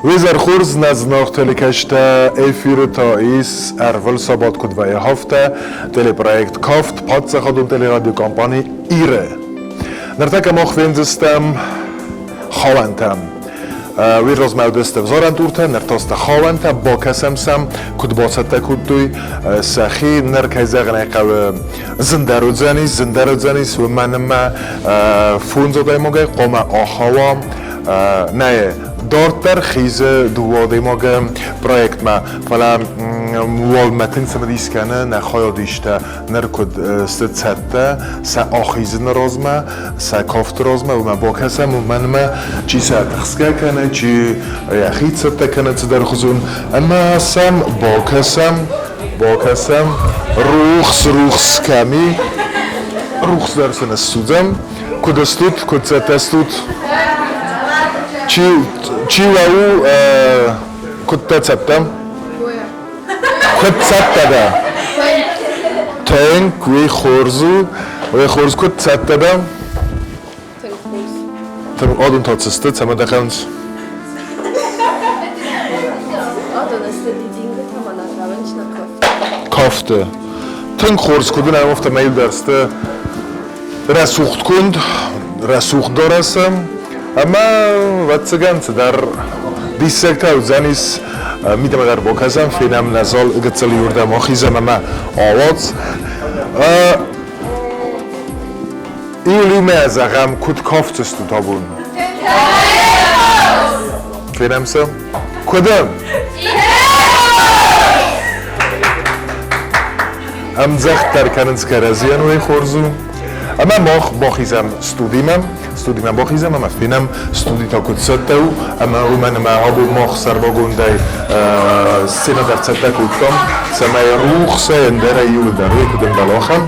Уе хорз, нӕ зынаргъ телекӕсджытӕ, эфиры та ис ӕрвылсабат куыд вӕййы, афтӕ телепроект «Кафт» паддзахадон телерадиокомпани «Ир-ы». Ныртӕккӕ мах фендзыстӕм хауӕнтӕ. Уый размӕ уыдысты ӕвзарӕн туртӕ, ныр та сты хауӕнтӕ, бакӕсӕм сӕм, куыд бацӕттӕ кодтой сӕхи. Ныр, кӕй зӕгъын ӕй хъӕуы, зындӕр уыдзӕнис, зындӕр уыдзӕнис, уымӕн ӕмӕ фондз адӕймагӕй хъуамӕ ахауа нӕ дарддӕр хизы дыууӕ адӕймагы проектмӕ, фӕлӕ уалмӕ тынг цымыдис кӕны нӕ хайадистӕ ныр куыд сты цӕттӕ сӕ ахизыны размӕ, сӕ кафты размӕ, уымӕ бакӕсӕм, уымӕн ӕмӕ чи сӕ тыхсгӕ кӕны, чи йӕхи цӕттӕ кӕны цыдӕрхуызон, ӕмӕ сӕм бакӕсӕм, бакӕсӕм, рухс, рухс кӕм и, рухс дӕр сын ссудзӕм. Куыд стут, куыд цӕттӕ стут? Чи, чи уӕ у, куыд дӕ цӕттӕ? Куыд цӕттӕ дӕ? Тынг, уый хорз у. Уый хорз, куыд цӕттӕ дӕ? Тынг хорз. Тынг адон та цы сты, цӕмӕ дӕ хъӕуынц? Адон сты дидингуытӕ мӕнӕ хъӕуынц нӕ кафты. Кафты. Тынг хорз, куыд ын афтӕ мӕ дӕр сты рӕсугъд конд, рӕсугъд дарӕсы ӕмӕ, ӕвӕццӕгӕн, цыдӕр диссӕгтӕ уыдзӕнис. Мидӕмӕ дӕр бакӕсӕм, фенӕм нӕ зал гыццыл иуырдӕм ахизӕм ӕмӕ ауадз. Иу-иумӕ зӕгъӕм, куыд кафдзыстут абон? Фенӕм сӕ. Куыд? Ӕмдзӕгъд дӕр кӕнынц кӕрӕдзийӕн, уый хорз у. Ӕмӕ мах бахизӕм студимӕ, студимӕ бахизӕм ӕмӕ фенӕм, студи та куыд цӕттӕ у, ӕмӕ уымӕн ӕмӕ абон мах сӕрмагондӕй сценӕ дӕр цӕттӕ кодтам, цӕмӕй рухсӕй ӕндӕрӕй иуылдӕр уый куыд ӕмбӕлы, ахӕм.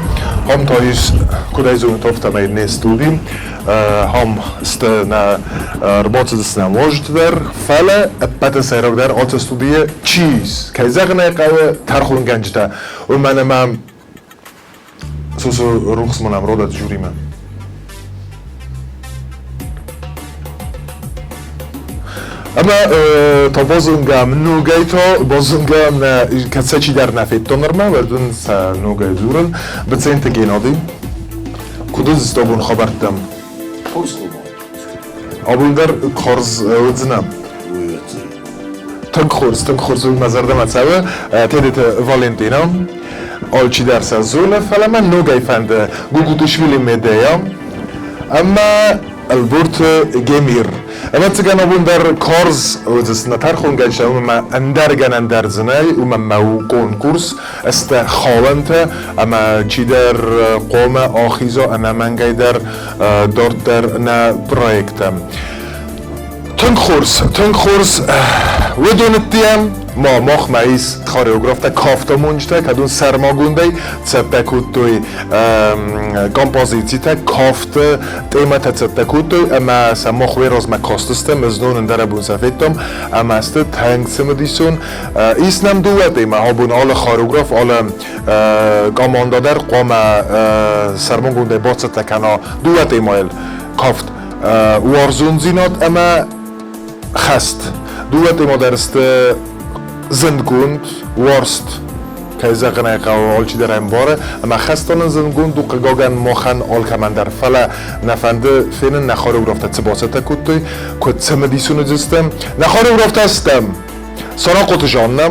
Ам та ис, куыд ӕй зонут, афтӕмӕй не студи. Ам сты нӕ ӕрбацыдысты нӕм уазджытӕ дӕр, фӕлӕ ӕппӕты сӕйрагдӕр ацы студийы чи ис, кӕй зӕгъын ӕй хъӕуы, тӕрхонгӕнджытӕ. Уымӕн ӕмӕ Сусу рухс мын ӕмродӕт жюримӕ. Ӕмӕ та базонгӕм ногӕй та базонгӕм нӕ кӕд сӕ чидӕр нӕ федтон нырмӕ, уӕд уын сӕ ногӕй дзурын. Быценты Геннадий, куыд уыдзысты абон хабӕрттӕм? Хорз хабар. Абон дӕр хорз уыдзынӕ. Тынг хорз, тынг хорз, уый мӕ зӕрдӕмӕ цӕуы. Тедеты Валентина, алчидӕр сӕ зоны, фӕлӕ мӕ ногӕй фӕнды Гугутишвили Медея ӕмӕ Ӕлборты Гемир. Ӕвӕццӕгӕн абон дӕр карз уыдзысты нӕ тӕрхонгӕнджытӕ, уымӕн ӕмӕ ӕндӕр гӕнӕн дӕр дзы нӕй, уымӕн ӕмӕ у конкурс, сты халӕнтӕ ӕмӕ чидӕр хъуамӕ ахиза ӕнӕмӕнгӕй дӕр дарддӕр нӕ проекттӕм. Тынг хорз, тынг хорз. Уыдон ӕддейӕ ма махмӕ ис хореографтӕ, кафтамонджытӕ, кӕд уын сӕрмагондӕй цӕттӕ кодтой композицитӕ, кафты темӕтӕ цӕттӕ кодтой ӕмӕ сӕ мах уый размӕ кастыстӕм, знон ӕндӕрӕбон сӕ федтам ӕмӕ сты тынг цымыдисон. Ис нӕм дыууӕ темӕ, абон алы хореограф, алы командӕ дӕр хъуамӕ сӕрмагондӕй бацӕттӕ кӕна дыууӕ темӕйыл кафт. Уарзондзинад ӕмӕ хӕст. Дыууӕ темӕ дӕр сты зындгонд, уарзт, кӕй зӕгъын ӕй хъӕуы, алчидӕр ӕмбары, ӕмӕ хӕстонӕн зындгонд у, хъыгагӕн, махӕн алкӕмӕн дӕр. Фӕлӕ нӕ фӕнды фенын, нӕ хореографтӕ цы бацӕттӕ кодтой, куыд цымыдисон уыдзыстӕм. Нӕ хореографтӕ стӕм Сарахъоты Жаннӕ,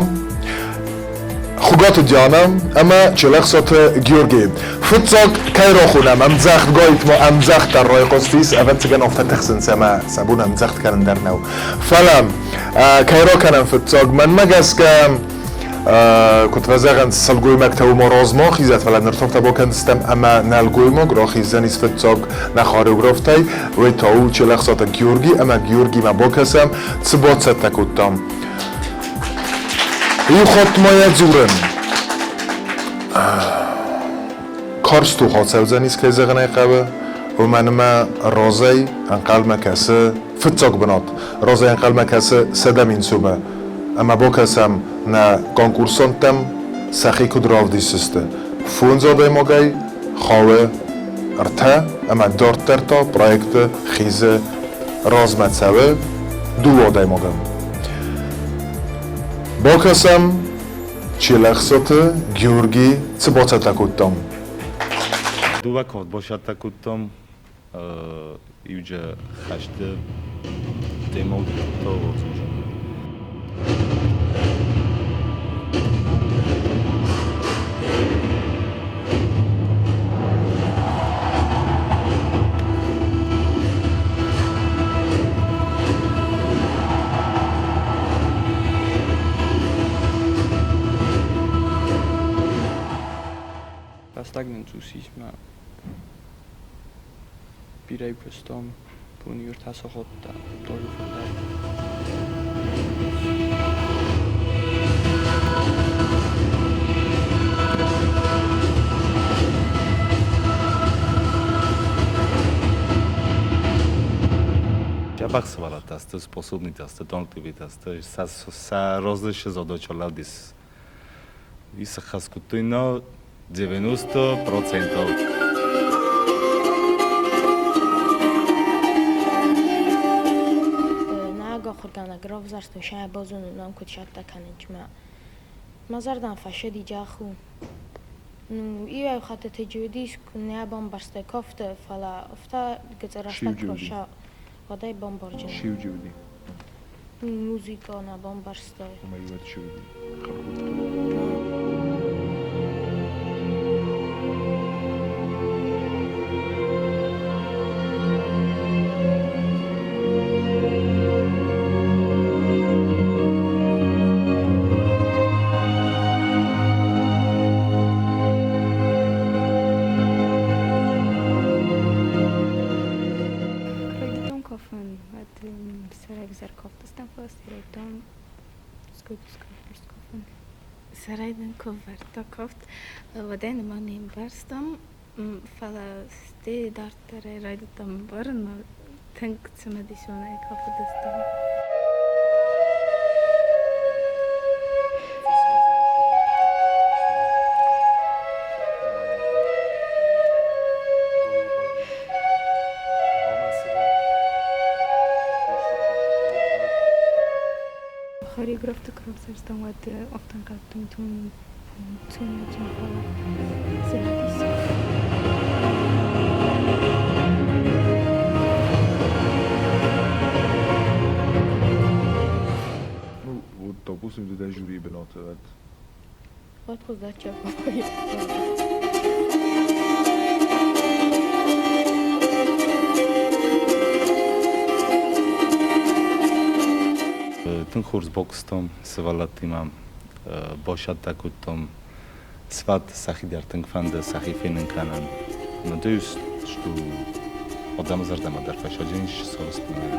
Хуыгаты Диана ӕмӕ Челӕхсаты Георгий. Фыццаг кӕй рахонӕм, ӕмдзӕгъдгойтмӕ ӕмдзӕгъд дӕр райхъуыстис, ӕвӕццӕгӕн афтӕ тыхсынц ӕмӕ сӕ бон ӕмдзӕгъд кӕнын дӕр нӕу. Фӕлӕ кӕй ракӕнӕм фыццаг, мӕнмӕ гӕсгӕ, куыд фӕзӕгъынц, сылгоймӕгтӕ уымӕ размӕ хизӕт, фӕлӕ ныр та бакӕндзыстӕм ӕмӕ нӕлгоймаг рахиздзӕнис фыццаг нӕ хореографтӕй, уый та у Челӕхсаты Георгий ӕмӕ Георгимӕ бакӕсӕм, цы бацӕттӕ кодтам. Иу хатт ма йӕ дзурын. Карз тох ацӕудзӕнис, кӕй зӕгъын ӕй хъӕуы, уымӕн ӕмӕ разӕй ӕнхъӕлмӕ кӕсы фыццаг бынат, разӕй ӕнхъӕлмӕ кӕсы 100 000 сомы. Ӕмӕ бакӕсӕм нӕ конкурсанттӕм, сӕхи куыд равдисдзысты. Фондз адӕймагӕй хауы ӕртӕ ӕмӕ дарддӕр та проекты хизы размӕ цӕуы дыууӕ адӕймагӕн. Бакӕсӕм, Челӕхсаты Георги цы бацӕттӕ кодтам. Дыууӕ код бацӕттӕ кодтам иуджы хӕсты темӕ Фӕстаг нын цъус ис мӕ бирӕ куыстам, бон ӕртӕ сахатта дойы фылдӕр. Дзӕбӕх сывӕллӕттӕ сты, способнитӕ сты, талантливитӕ сты, сӕ разы сызадача лӕвдис. И сыххӕст кодтой на 90%. Нӕ ахуыргӕнӕг равзӕрстой сӕ базонынӕн куыд цӕттӕ кӕнынмӕ. Мӕ зӕрдӕм фӕсыди Джаху. Ну, иуӕй хӕттыты уыдис, куы нӕ бамбӕрстай кафты, фӕлӕ афтӕ гыццыл рӕстӕг куы уӕдӕй бамбарджын. Чи уыди? Музыка нӕ бамбӕрстай. Ӕмӕ иуӕд чи уыди? Райдыдтон кафын, уӕд сӕрӕй взӕр кафтыстӕм, фӕлӕ райдыдтон скафын. Сӕрӕй дын куы вӕрдта кафт, уӕдӕй нырма не мбӕрстам, фӕлӕ стӕй дарддӕрӕй райдыдтам ӕмбарын, тынг цымыдисонӕй кафыдыстӕм. Хореографты куы равзӕрстам, уӕд афтӕ ӕнхъӕлдтон, цуанӕджын, фӕлӕ цымыдис. Ну, вот, допустим, ты дӕ жюрийы бынаты, уӕд Уӕд хуыздӕр Тынг хорз бакуыстам сывӕллӕттимӕ, бацӕттӕ кодтам. Сват сӕхи дӕр тынг фӕнды сӕхи фенын кӕнын. Надеюсь, что адӕмы зӕрдӕмӕ дӕр фӕсаджын ис сӕрыстырӕй.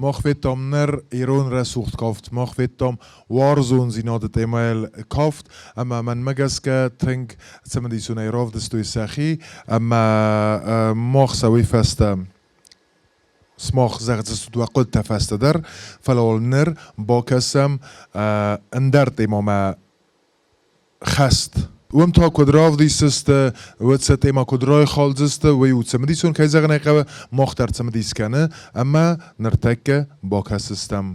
Мах федтам ныр ирон рӕсугъд кафт, мах федтам уарзондзинады темӕйыл кафт, ӕмӕ мӕнмӕ гӕсгӕ тынг цымыдисонӕй равдыстой сӕхи, ӕмӕ мах сӕ уый фӕстӕ сымах зӕгъдзыстут уӕ хъуыдытӕ фӕстӕдӕр, фӕлӕ уал ныр бакӕсӕм ӕндӕр темӕмӕ хӕст. Уым та куыд равдисдзысты, уӕд сӕ темӕ куыд райхалдзысты, уый у цымыдисон, кӕй зӕгъын ӕй хъӕуы, мах дӕр цымыдис кӕны, ӕмӕ ныртӕккӕ бакӕсдзыстӕм.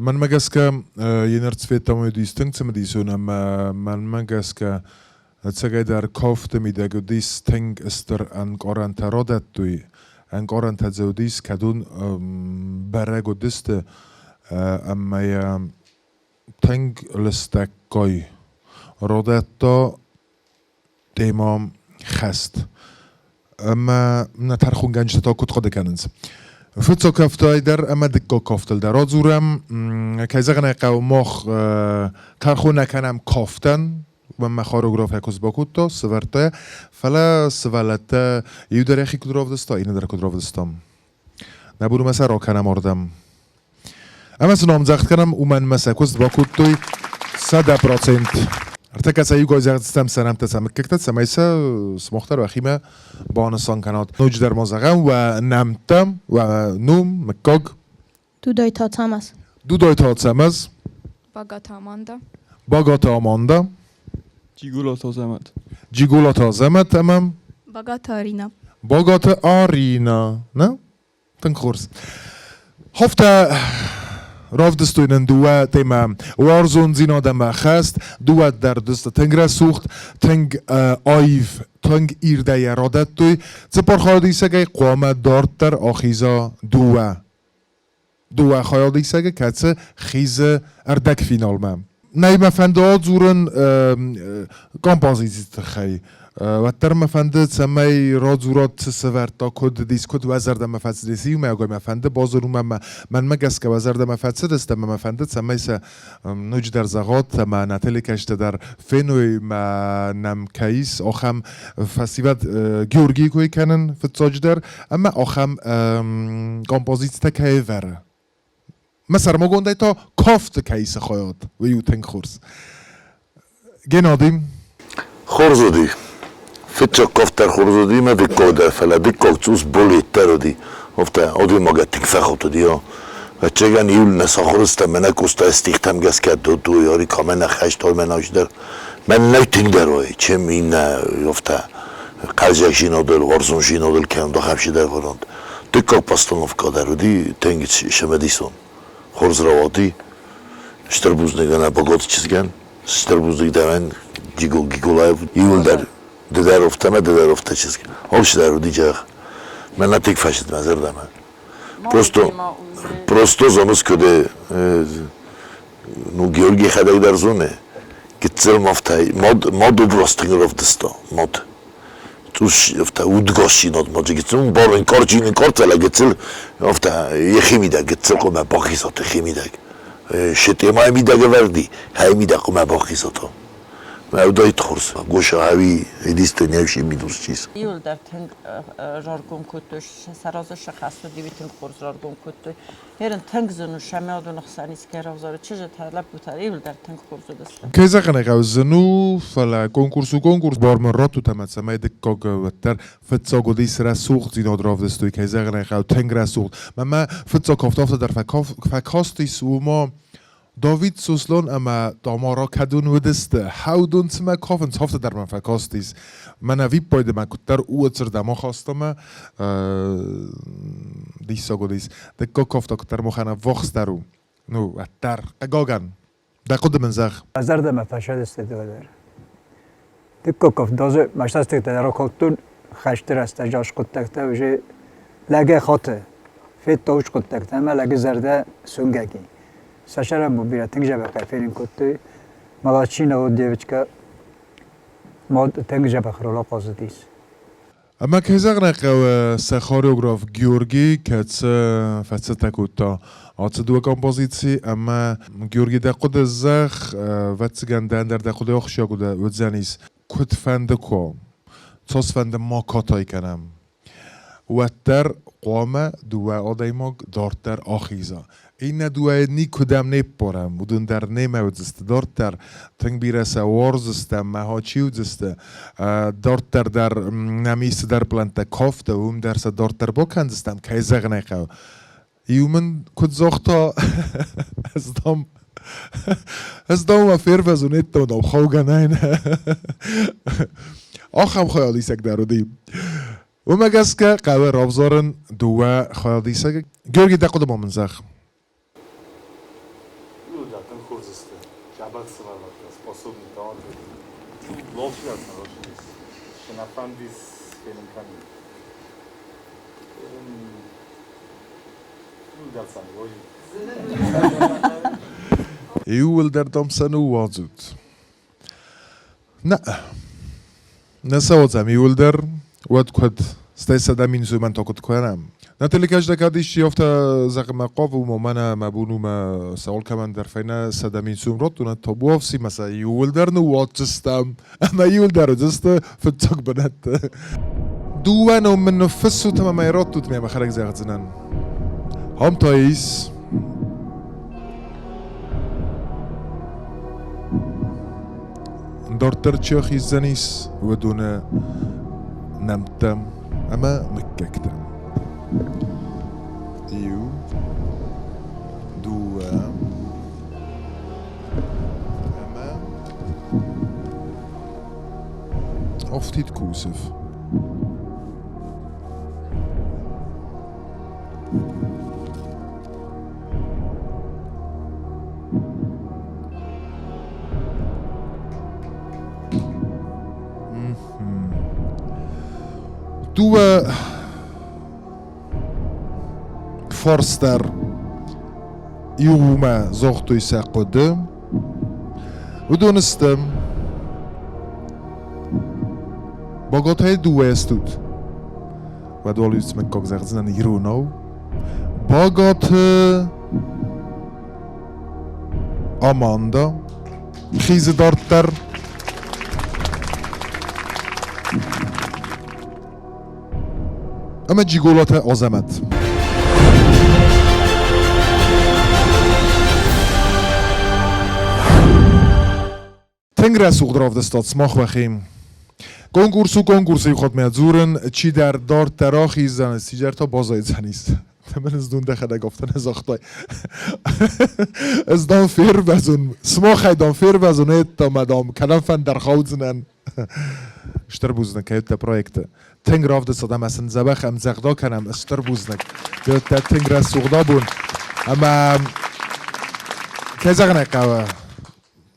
Мӕнмӕ гӕсгӕ, йе ныр цветӕм уыдис тынг цымыдисон ӕмӕ мӕнмӕ гӕсгӕ, ӕцӕгӕйдӕр кафты мидӕг уыдис тынг стыр ӕнкъарӕнтӕ радӕттой. Ӕнкъарӕнтӕ дзы уыдис, кӕд уын бӕрӕг уыдысты ӕмӕ йӕ тынг лыстӕггай радӕтта темӕ хӕст. Ӕмӕ нӕ тӕрхонгӕнджытӕ та куыд хъуыды кӕнынц? Фыццаг кафтӕй дӕр ӕмӕ дыккаг кафтыл дӕр адзурӕм. Кӕй зӕгъын ӕй хъӕуы, мах тӕрхон нӕ кӕнӕм кафтӕн, уымӕн хореография куыст бакодта, сывӕрдта, фӕлӕ сывӕллӕттӕ иу дӕр йӕхи куыд равдыста, иннӕ дӕр куыд равдыста. Нӕ бон сӕ ракӕнӕм ардӕм. Ӕмӕ сын ӕмдзӕгъд кӕнӕм, уымӕн ӕмӕ сӕ куыст бакодтой 100%. Ӕртӕккӕ сӕ иугай зӕгъдзыстӕм сӕ нӕмттӕ, сӕ мыггӕгтӕ, цӕмӕй сӕ сымах дӕр уӕхимӕ банысан кӕнат. Ноджыдӕр ма зӕгъӕм, уӕ нӕмттӕ, уӕ ном, мыггаг. Дудойты Ацӕмӕз. Дудойты Ацӕмӕз. Багаты Аманда. Багаты Аманда. Джиголаты Азӕмӕт. Джиголаты Азӕмӕт ӕмӕ Багаты Арина. Багаты Арина. Нӕ? Тынг хорз. Хофтӕ равдыстой нын дыууӕ темӕ: уарзондзинад ӕмӕ хӕст. Дыууӕ дӕр дысты тынг рӕсугъд, тынг аив, тынг ирдӕй радӕттой. Цыппар хайадисӕгӕй хъуамӕ дарддӕр ахиза дыууӕ. Дыууӕ хайадисӕгы, кӕцы хизы ӕрдӕгфиналмӕ. Нӕй мӕ фӕнды адзурын композициты тыххӕй. Уӕддӕр мӕ фӕнды, цӕмӕй радзурат, цы сӕвӕрдта, куыд уыдис, куыд уӕ зӕрдӕмӕ фӕцыдис иумӕйагӕй мӕ фӕнды базонун ӕмӕ мӕнмӕ гӕсгӕ уӕ зӕрдӕмӕ фӕцыдысты ӕмӕ мӕ фӕнды, цӕмӕй сӕ ноджыдӕр зӕгъат ӕмӕ нӕ телекӕсджытӕ дӕр феной мӕ нӕм кӕй ис, ахӕм фӕсивӕд Георгийы кой кӕнын фыццаджыдӕр ӕмӕ ахӕм композицитӕ кӕй ӕвӕры. Мӕ сӕрмагондӕй та кафты кӕй исы хайад, уый у тынг хорз. Геннадий. Хорз уыди. Фыццаг кафт дӕр хорз уыди мӕ дыккаг дӕр, фӕлӕ дыккаг цъус болет дӕр уыди. Афтӕ адӕймагӕн тынг фӕхуыд уыди. Ӕвӕццӕгӕн иу нӕ сахуыр стӕм, мӕнӕ Къоста стихтӕм гӕсгӕ додтой, ори кӕмӕн ӕххӕст, мӕн дӕр. Мӕн нӕ тынгдӕр уай, чем иннӕ афтӕ хъӕлдзӕгдзинадыл, уарзондзинадыл кӕнӕн ахӕм цыдӕр вариант. Дыккаг постановкӕ дӕр уыди тынг цымыдисон. Хорз рауади. Стыр бузныг ӕнӕ Боготы чызгӕн, стыр бузныг дӕуӕн, Гиголаев. Иуылдӕр ды дӕр офтӕ ӕмӕ ды дӕр офтӕ чызг. Алчидӕр уыди зӕгъ. Мӕнӕ тынг фӕцыд мӕ зӕрдӕмӕ. Просто, просто зоныс, куыд ну, Георгий йӕхӕдӕг дӕр зоны, гыццыл мафтӕй мад, мад образ тынг равдыста, мад. Цъус афтӕ удгасдзинад ма дзы гыццыл барын карджины кард, фӕлӕ гыццыл афтӕ йӕхи мидӕг гыццыл хъуамӕ бахизат йӕхи мидӕг. Шетемайы мидӕг ӕвӕрди, хӕй мидӕг хъуамӕ бахизат. Уӕлдай хорз. Гоша ӕви единственный минус чиз. Иуылдӕр тынг раргом кодтой, сӕ разы сыхас уыди, уый тынг хорз раргом кодтой. Ерын тынг зын у сӕмӕ уыдоны хсӕн искӕй равзары чызджытӕ, лӕппутӕ, иуылдӕр тынг хорз уыдысты. Кӕй зӕгъын ӕй хъӕуы, зын у, фӕлӕ конкурс у конкурс. Бар мын раттут ӕмӕ цӕмӕй дыккаг уӕддӕр фыццаг уыдис рӕсугъддзинад равдыстой, кӕй зӕгъын ӕй хъӕуы, тынг рӕсугъд. Мӕнмӕ фыццаг кафт афтӕ дӕр фӕкастис, уымӕ Давид Сослан ӕмӕ Тамара кӕдон уыдысты, хӕудон цымӕ кафынц, афтӕ дӕр мӕм фӕкастис. Мӕн ӕвиппайды мӕ куыддӕр уыцырдӕм ахаста мӕ диссаг уыдис. Дыккаг кафт куыддӕр махӕн ӕввахсдӕр у. Ну, уӕддӕр, хъыгагӕн. Дӕ хъуыды мын зӕгъ. Зӕрдӕмӕ фӕсадысты дӕр. Дыккаг кафт даже мӕстӕстӕгтӕ ракодтон хӕсты рӕстӕджы аскъуыддӕгтӕ уже лӕгӕй хаты. Федта ускъуыддӕгтӕ ӕмӕ лӕджы зӕрдӕ суынгӕг и. Сӕ бирӕ тынг дзӕбӕхӕй фенын кодтой. Молодчина вот девочка тынг дзӕбӕх роль ахъазыдис. Ӕмӕ кӕй зӕгъын ӕй хъӕуы, сӕ хореограф Георгий, кӕцы фӕцӕттӕ кодта ацы дыууӕ композици, ӕмӕ Георгий дӕ хъуыды зӕгъ, ӕвӕццӕгӕн дӕ ӕндӕр дӕ хъуыды ахсджиаг уыдзӕнис, куыдфӕнды куы, цасфӕнды ма катай кӕнӕм, уӕддӕр хъуамӕ дыууӕ адӕймаг дарддӕр ахиза. Иннӕ дыууӕйы никуыдӕм не ппарӕм, уыдон дӕр немӕ уыдзысты дарддӕр, тынг бирӕ сӕ уарздзыстӕм, мӕ чи уыдзысты. Дарддӕр дӕр нӕм ис цыдӕр плӕнттӕ кафты, уым дӕр сӕ дарддӕр бакӕндзыстӕм, кӕй зӕгъын ӕй хъӕуы. Иу мын куыд загъта, ӕз дам, ӕз дам мӕ фервӕзун еттон, дам, хаугӕ нӕй. Ахӕм хайадисӕг дӕр уыди. Уымӕ гӕсгӕ хъӕуы равзарын дыууӕ хайадисӕгы. Георгий, дӕ хъуыды ма мын зӕгъ. Иууылдӕр тынг хорз сты, дзӕбӕх сывӕллӕттӕ, способны, талантливы. Алчидӕр сын рӕсугъд цы нӕ фӕндис фенын кӕнын. Иууылдӕр сӕ ныууадзут. Иууылдӕр, дам, сӕ ныууадзут. Нӕ, нӕ сӕ уадзӕм иууылдӕр, уӕд куыд? Стӕй 100 000 сумӕн та куыд кӕнӕм? Нӕ телекӕсджытӕ кӕд исчи афтӕ зӕгъынмӕ хъавы, уымӕ мӕнӕ мӕ бон у мӕ сӕ алкӕмӕн дӕр фӕйнӕ 100 000 сум раттон, табуафси мӕ сӕ иууылдӕр ныууадздзыстӕм ӕмӕ иууылдӕр уыдзысты фыццаг бынӕтты. Дыууӕ ном мын ныффыссут ӕмӕ мӕ раттут, ме мӕхӕдӕг зӕгъдзынӕн. Ам та ис Дарддӕр чи ахиздзӕнис, уыдоны нӕмттӕ ӕмӕ мыггӕгтӕ. Иу, дыууӕ ӕмӕ афтид кусыв. Дыууӕ фарс дӕр иумӕ загътой сӕ хъуыды. Уыдон сты Боготӕй дыууӕ стут. Уӕд уал мыггаг зӕгъдзынӕн иронау. Багаты Аманда хизы дарддӕр. Ӕмӕ Джиголаты Азӕмӕт. Тынг рӕсугъд равдыстат сымах уӕхи. Конкурс у конкурсы иу хатмӕ дзурын, чидӕр дарддӕр ахиздзӕн, чидӕр та баззайдзӕнис. Мын ӕз дун дӕхӕдӕг афтӕ нӕ загътай. Ӕз дам фервӕзун, сымахӕй дам фервӕзун ӕддӕмӕ дам, кӕдӕм фӕндӕр хаудзынӕн. Стыр бузныг, кӕй уыдтӕ проекты. Тынг равдыстат ӕмӕ сын дзӕбӕх ӕмдзӕгъда кӕнӕм, стыр бузныг. Ды уыдтӕ тынг рӕсугъд абон. Ӕмӕ кӕй зӕгъын ӕй хъӕуы,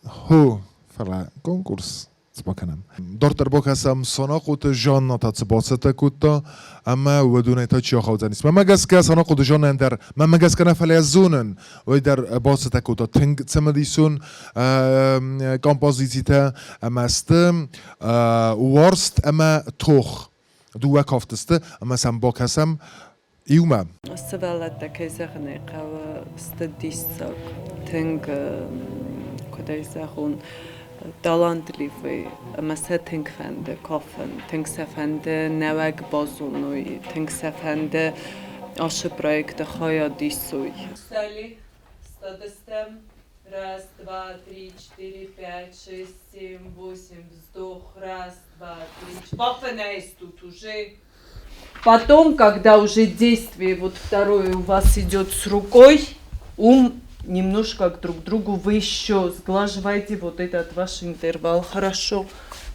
Хо, фӕлӕ конкурс цы бакӕнӕм? Дарддӕр бакӕсӕм Санахъоты Жанна та цы бацӕттӕ кодта ӕмӕ уыдонӕй та чи ахаудзӕнис. Мӕнмӕ гӕсгӕ Санахъоты Жаннӕн дӕр, мӕнмӕ гӕсгӕ нӕ, фӕлӕ зонын, уый дӕр бацӕттӕ кодта тынг цымыдисон композицитӕ ӕмӕ сты уарзт ӕмӕ тох. Дыууӕ кафты сты ӕмӕ сӕм бакӕсӕм иумӕ. Сывӕллӕттӕ, кӕй зӕгъын ӕй хъӕуы, сты диссаг, тынг, куыд ӕй зӕгъон, талантливый ӕмӕ сӕ тынг фӕнды кафын, тынг сӕ фӕнды нӕуӕг базоной, тынг сӕ фӕнды ацы проекты хайад исой. Встали, стадыстӕм, раз, два, три, четыре, пять, шесть, семь, восемь, вздох, раз, два, три, бафынӕй стут уже. Потом, когда уже действие вот второе у вас идет с рукой, ум немножко к друг другу, вы еще сглаживаете вот этот ваш интервал. Хорошо.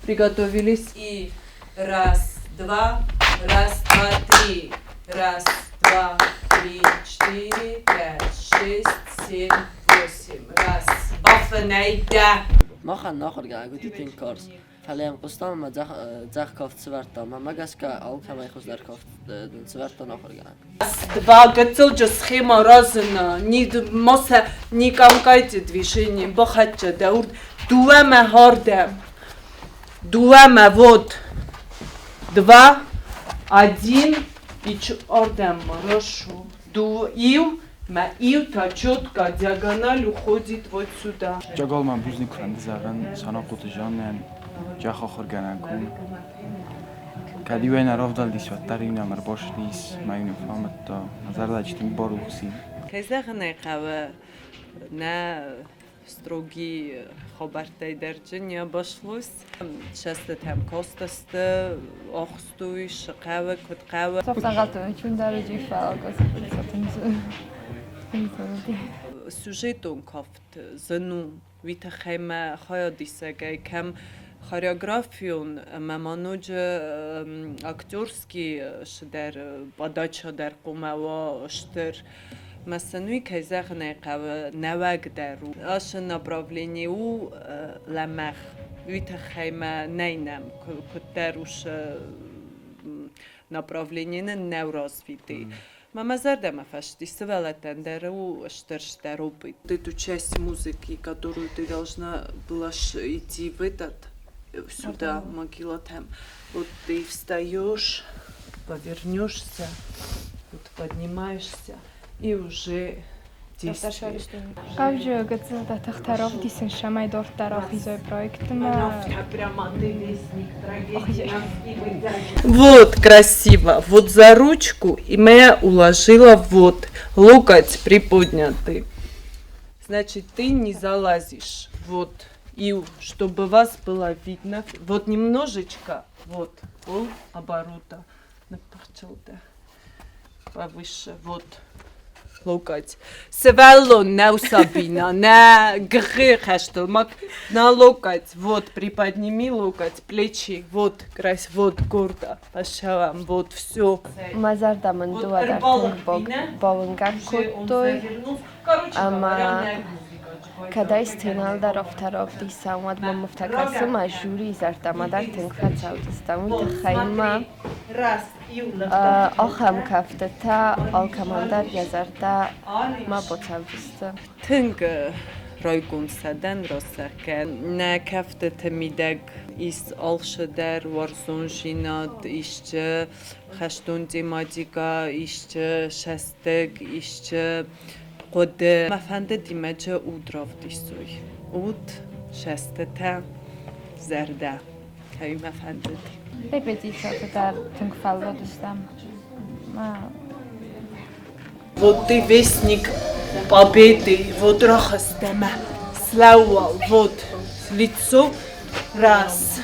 Приготовились. И раз, два, раз, два, три. Раз, два, три, четыре, пять, шесть, семь, восемь. Раз. Бафынӕй дӕ. Махӕн нӕ ахуыргӕнӕг уыди тынг карз, фӕлӕ йӕм хъуыстам ӕмӕ дзӕх кафт сӕвӕрдта. Мӕнмӕ гӕсгӕ алкӕмӕй хуыздӕр кафт сӕвӕрдта нӕ ахуыргӕнӕг. Два гыццылджы схема разына, ни моса ни къамкайте движение, бахӕццӕ дӕ урд дыууӕмӕ хардӕм. Дыууӕмӕ вот. Два, один и ардӕм хорошо. Иу мӕ иу та четко диагональ уходит вот сюда. Джагол мӕ бузныг фӕнды зӕгъын Санахъоты Жаннӕн, джах ахуыргӕнӕг у. Кӕд-иу ӕй нӕ равдӕлдис, уӕддӕр-иу нӕм ӕрбацыдис, мӕ-иу нын фӕамыдта, мӕ зӕрдӕ тынг барухс и. Кӕй зӕгъын ӕй хъӕуы, нӕ строгий хабӕрттӕй дӕр не обошлось. Частотӕм кастысты, охстой, шы хъӕуы, куыд хъӕуы. Сюжетон кафт зын у, уый тыххӕй мӕ хайадисӕгӕй кӕм хореографион ӕмӕ ма ноджы актерский дӕр подача дӕр хъуамӕ уа стыр. Мӕ сын уый, кӕй зӕгъын ӕй хъӕуы, нӕуӕгдӕр у. Ацы направлени у лӕмӕгъ. Уый тыххӕй мӕ нӕй нӕм, куыддӕр уыцы направлени нын нӕу развиты. Мӕ мӕ зӕрдӕмӕ фӕсти сывӕллӕттӕн дӕр у стыр стыр опыт. Эту часть музыки, которую ты должна была идти в этот, сюда, могила там. Вот ты встаешь, повернешься, вот поднимаешься и уже действие. Хъавджы гыццылтӕ тыхтӕ равдисын, цӕмӕй дарддӕр ахизой проектмӕ. Вот красиво, вот за ручку, и моя уложила вот, локоть приподнятый. Значит, ты не залазишь, вот, и чтобы вас было видно, вот немножечко, вот, пол оборота, повыше, вот, локоть. Сывӕллон нӕу Сабина, нӕ гхы хӕстыл на локоть, вот, приподними локоть, плечи, вот, крась, вот, гордо, по шавам, вот, все. Мӕ зӕрдӕ мын дыууӕ дӕр тынг бауынгӕг кодтой ӕмӕ кӕд ӕй сценӕйыл дӕр афтӕ равдисӕм, уӕд мӕм афтӕ кӕсы, мӕ жюрийы зӕрдӕмӕ дӕр тынг фӕцӕудзыстӕм. Уый тыххӕй ма ахӕм кӕфтытӕ алкӕмӕн дӕр йӕ зӕрдӕмӕ бацӕудзысты. Тынг райгонд сӕ дӕн рацӕггӕ. Нӕ кӕфтыты мидӕг ис алцыдӕр уарзондзинад, исчи хӕстон тематикӕ, исчи сӕстыг, исчи хъуыды. Мӕ фӕндыди мӕджы уд равдисой. Уд, сӕстытӕ, зӕрдӕ. Кӕй мӕ фӕндыди. Репетицияты дӕр тынг фӕлладыстӕм. Вот ты вестник победы, вот рахастӕмӕ слӕууал, вот лицо, раз,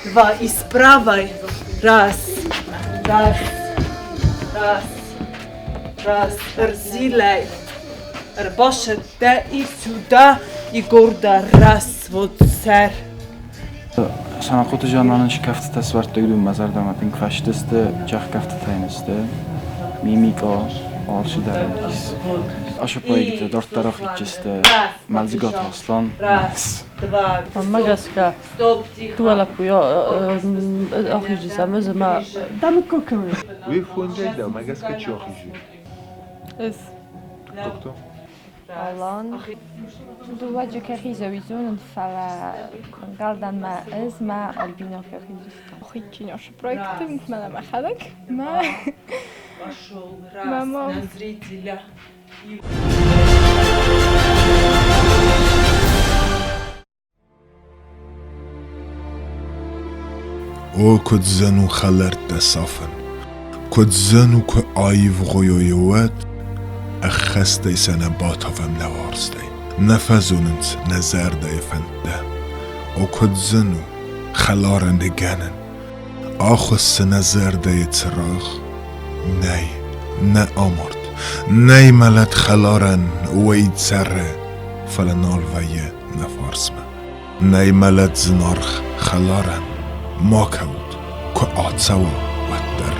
два, и с правой, раз, раз, раз, раз, ӕрзилӕй, ӕрбасӕттӕ и сюда, и гордо, раз, вот сӕр. Санахъоты Жаннаны кӕфтытӕ сӕвӕрдтой, уыдон мӕ зӕрдӕмӕ тынг фӕцыдысты, джах кӕфтытӕ йын сты, мимикъа, алцыдӕр ын ис. Ацы проекты дарддӕр ахицджысты Мӕлдзыгаты Аслан. Мӕнмӕ гӕсгӕ, дыууӕ лӕппуйы ахизджытӕм ӕз ӕмӕ Уый фондзӕй дӕумӕ гӕсгӕ чи ахизы? Ӕз. Кто? Алан. Дыууӕ кӕхизӕуи зонын, фӕлӕ ӕнхъӕлдӕн мӕ ӕз мӕ Альбина кӕхизыстӕм. Хуидджиношы проекты мӕнӕ мӕхӕдӕг мӕ мама. О, куыд зын у хӕлӕрттӕ сафын, куыд зын у, куы аивгъуыйой, уӕд ӕххӕстӕй сӕ нӕ батавӕм нӕ уарзтӕй, нӕ фӕзонынц нӕ зӕрдӕйы фӕндтӕ. О, куыд зын у хӕларӕн ныгӕнын, ахуыссы нӕ зӕрдӕйы цырагъ. Нӕй, нӕ амард, нӕй мӕлӕт хӕларӕн, уый цӕры, фӕлӕ нал вӕййы нӕ фарсмӕ. Нӕй мӕлӕт зынаргъ хӕларӕн, ма кӕут, куы ацӕуа, уӕддӕр.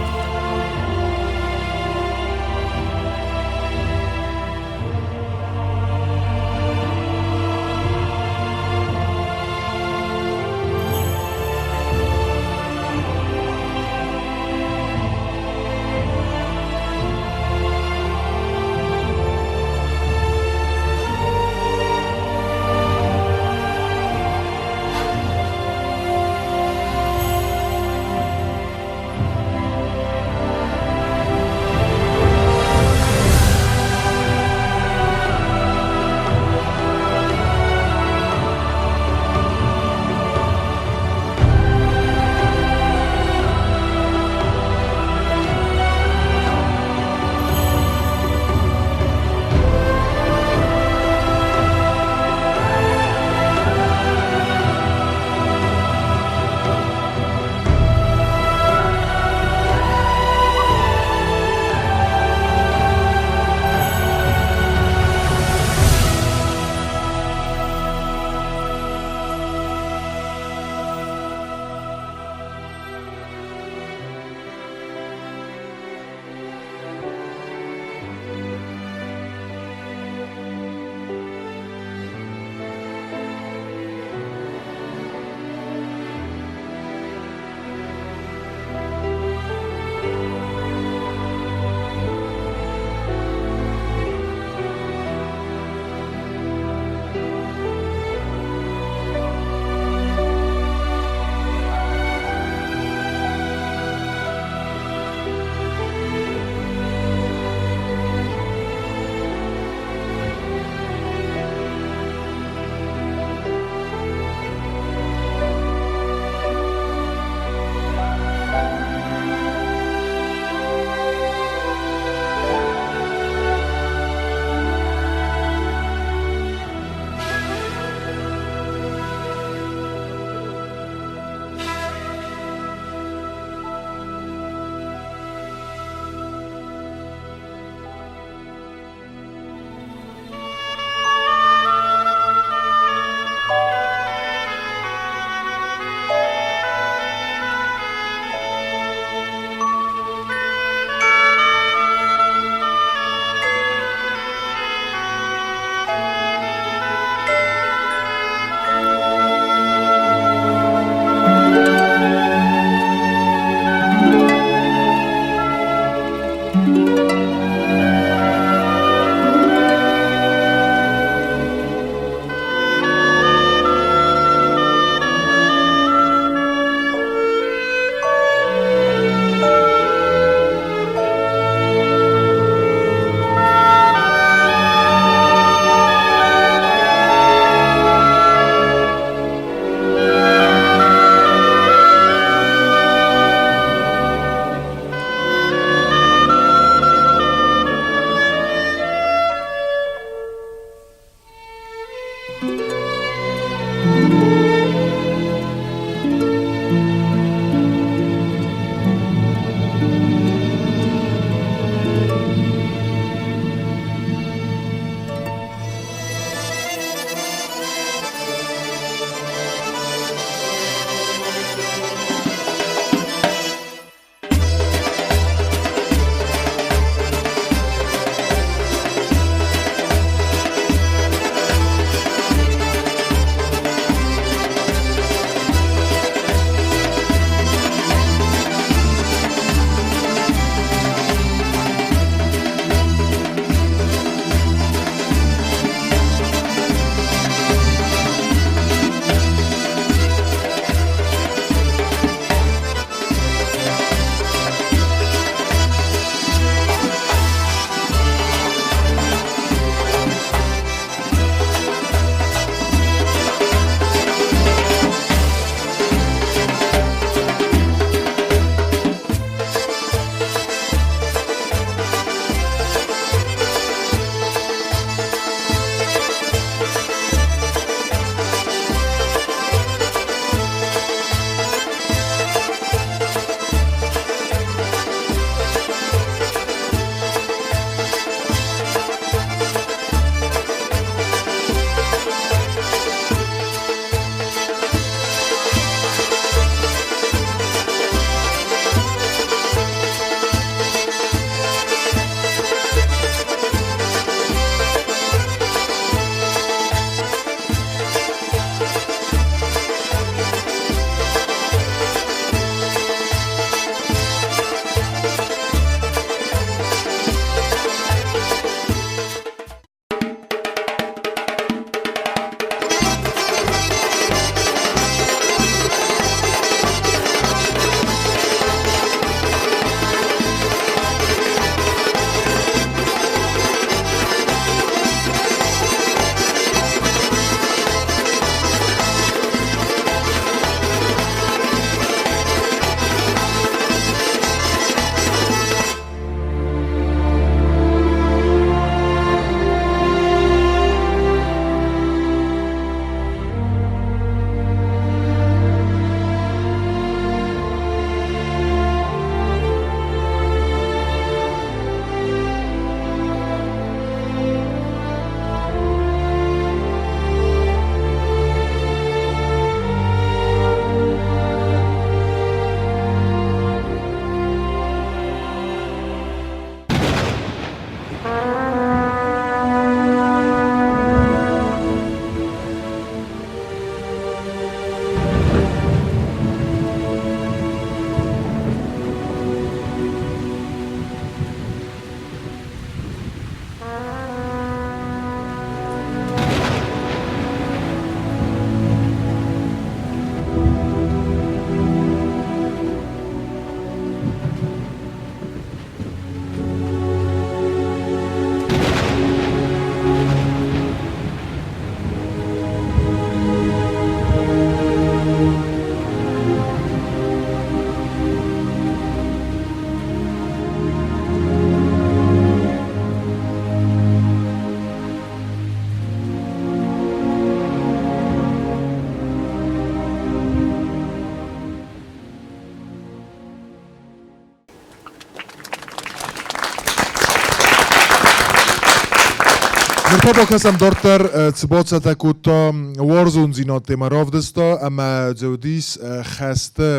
бакӕсӕм дарддӕр, цы бацӕттӕ кодта уарзондзинад темӕ равдыста ӕмӕ дзӕудис хӕсты,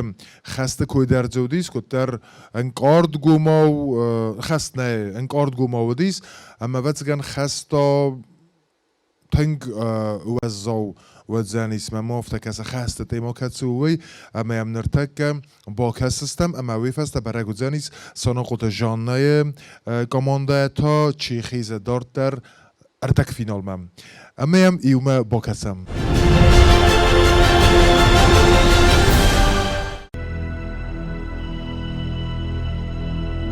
хӕсты кой дӕр дзӕудис, куыддӕр ӕнкъардгомау, хӕст нӕ, ӕнкъардгомау уыдис, ӕмӕ ӕвӕццӕгӕн хӕста тынг уӕззау уыдзӕнис мӕм афтӕ кӕсы хӕсты темӕ кӕцы у, уый, ӕмӕ йӕм ныртӕккӕ бакӕсдзыстӕм ӕмӕ уый фӕстӕ бӕрӕг уыдзӕнис Санахъоты Жаннӕйы командӕ та чи хизы дарддӕр ӕрдӕгфиналмӕ. Ӕмӕ йӕм иумӕ бакӕсӕм.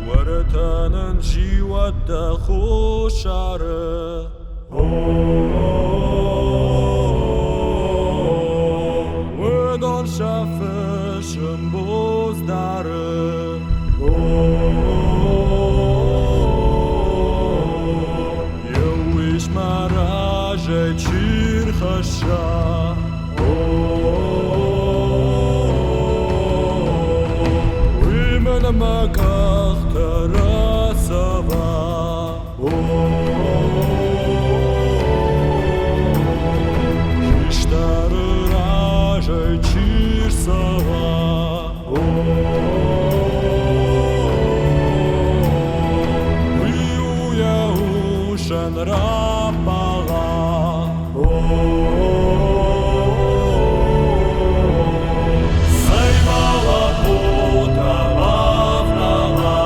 Уӕртӕнӕн зиуӕттӕ хуссары. Уыдон сӕ фысым буц дары. Еу ис мӕ разӕй чи рхӕсса. Уый мӕн мӕ къӕхтӕ рацӕва. Хистӕры разӕй чи рцӕуа. Уый у йӕ усӕн раппӕла. Цӕй ма лӕппутӕ бавнала.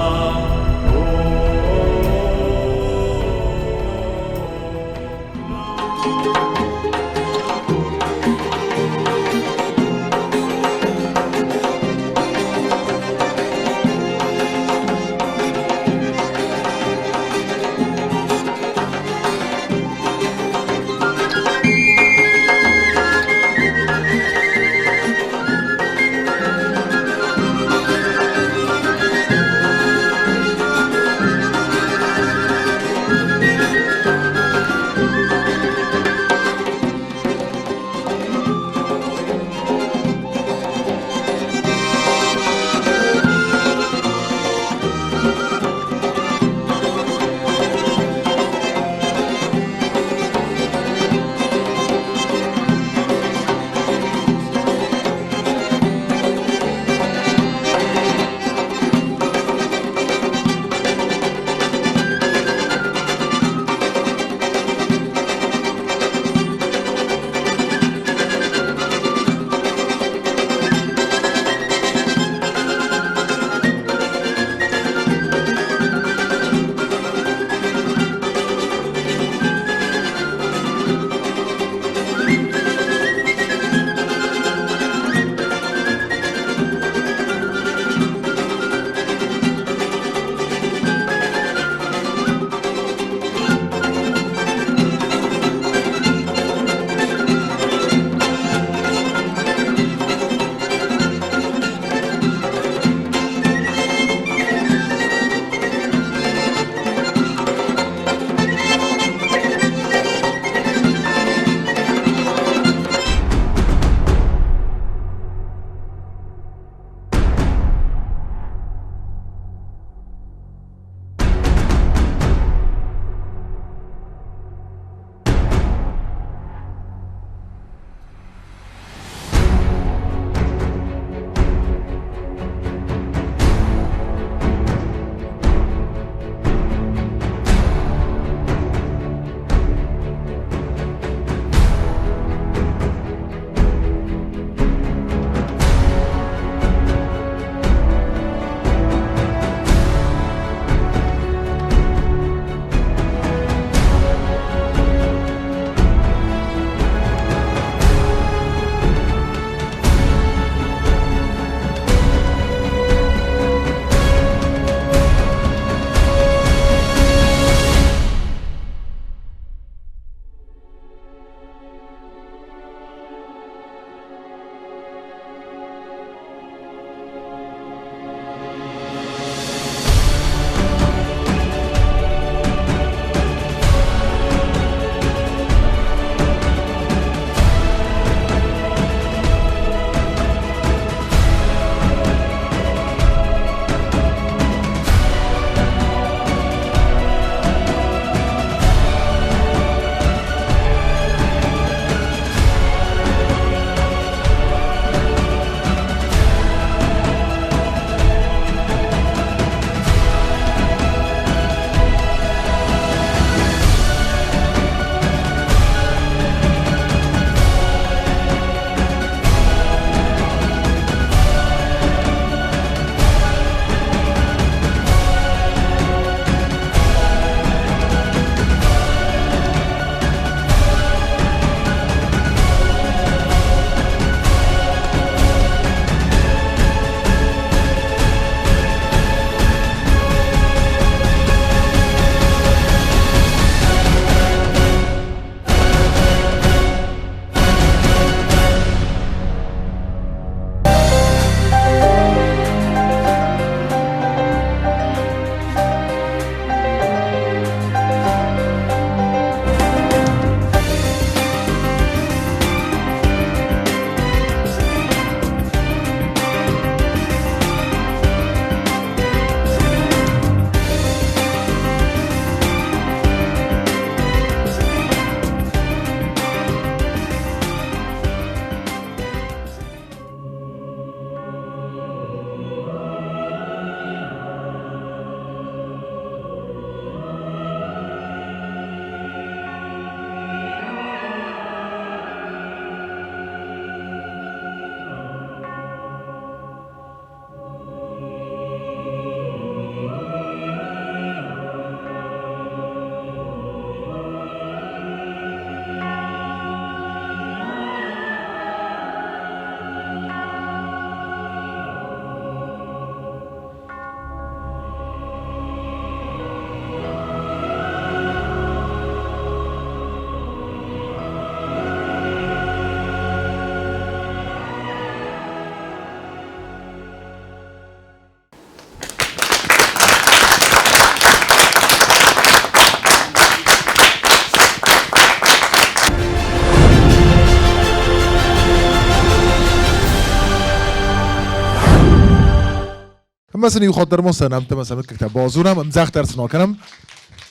Ӕмӕ сын иу хатт дӕр ма сӕ нӕмттӕ ӕмӕ сӕ мыггӕгтӕ базонӕм, ӕмдзӕхдӕр сын акӕнӕм.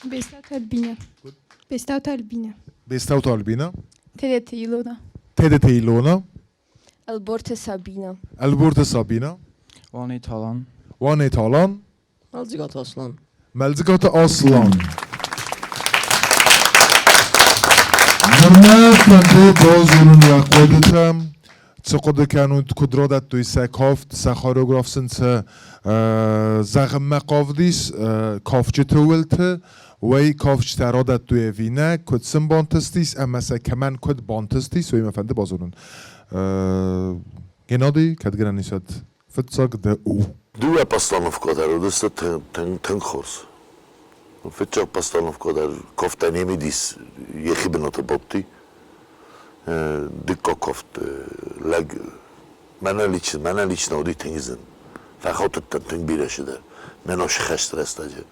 Бестауты Альбинӕ. Бестауты Альбинӕ. Бестауты Альбинӕ. Тедеты Илона. Тедеты Илона. Ӕлборты Сабинӕ. Ӕлборты Сабинӕ. Уанеты Алан. Уанеты Алан. Мӕлдзыгаты Аслан. Мӕлдзыгаты Аслан. Нырмӕ фӕнды базонын уӕ хъуыдытӕ, цы хъуыды кӕнут, куыд радӕттой сӕ кафт, сӕ хореограф сын цы зӕгъынмӕ хъавдис кафджыты уылты, уый кафджытӕ радӕттой ӕви нӕ, куыд сын бантыстис ӕмӕ сӕ кӕмӕн куыд бантыстис, уый мӕ фӕнды базонын. Геннадий, кӕд гӕнӕн ис, уӕд фыццаг дӕ у. Дыууӕ постановкӕ дӕр уыдысты тынг хорз. Фыццаг постановкӕ дӕр кофтӕ не мидис йӕхи бынаты бадти. Дыккаг кофт лӕг мӕнӕ лично уыди тынг зын. Фӕхатыдтӕн тынг бирӕ цыдӕр. Мӕнӕ схӕст рӕстӕджы.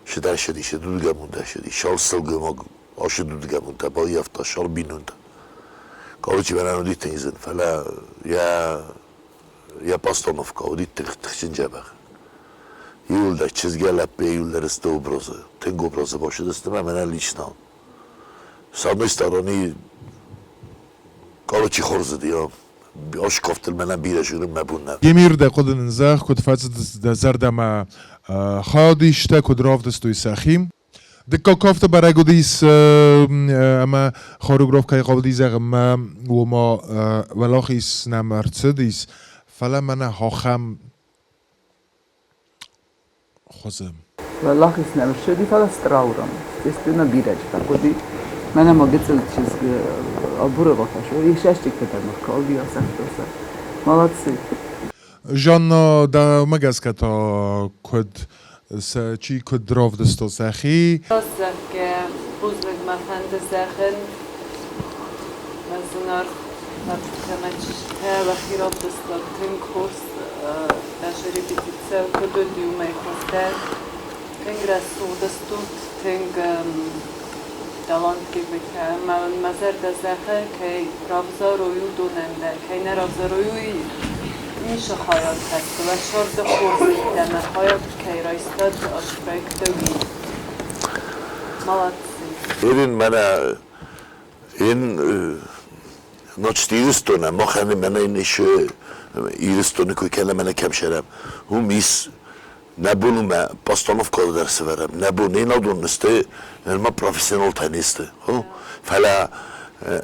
Сыдӕр сыди, сы дудгӕмунтӕ сыди. Шал сылгоймаг ашы дудгӕмунтӕ баййӕфта, шал бинонтӕ. Короче, мӕнӕн уыди тынг зын, фӕлӕ йӕ йӕ постановкӕ уыди тыхджын дзӕбӕх. Иуылдӕр чызгӕ лӕппуйӕ иуылдӕр сты образы, тынг образы бацыдысты мӕ мӕнӕн лично. С одной стороны, короче, хорз уыди, Оскофтыл мӕнӕн бирӕ зонын мӕ бон нӕ. Емир, дӕ хъуыды нын зӕгъ, куыд фӕцыд дӕ зӕрдӕмӕ хайадисттӕ, куыд равдыстой сӕхи? Дыккаг кафты бӕрӕг уыдис ӕмӕ хореограф кӕй хъавыди зӕгъынмӕ, уома уӕлахиз нӕм ӕрцыдис, фӕлӕ мӕнӕ ахӕм хуызы. Уӕлахиз нӕм ссыди, фӕлӕ страуром. Естественно, бирӕ хъуыди. Мӕнӕ ма гыццыл чызг Абурова фӕсо, исӕстикты дӕр ныхкалди асӕхтоса. Молодцы. Жанна, дӕумӕ гӕсгӕ та куыд сӕ чи куыд равдыста сӕхи? Зӕгъгӕ, бузныг мӕ фӕнды зӕгъын, мӕ зынаргъ лӕппутӕ мӕ чызджытӕ, уӕхи равдыстат тынг хорз, даже репетицийӕ куыд уыди, уымӕй хуыздӕр. Тынг рӕсугъд стут, тынг талантливыйтӕ. Мӕ зӕрдӕ зӕгъы, кӕй равзарой, уыдонӕн дӕр, кӕй нӕ равзарой, уый ницы хайад хӕссы. Уӕ сӕрды хорзӕхтӕ мӕ хайад кӕй райстат ацы проекты, уый. Молодцы. Эрин мӕнӕ ин Значит, Ирыстонӕ махӕн мӕнӕ ин ис Ирыстоны куы кӕнӕм мӕнӕ кӕм сӕрӕм, уым ис нӕ бон у мӕ постановкӕ дӕр сӕвӕрӕм, нӕ бон не надон сты, нырма профессионалтӕ не сты. Фӕлӕ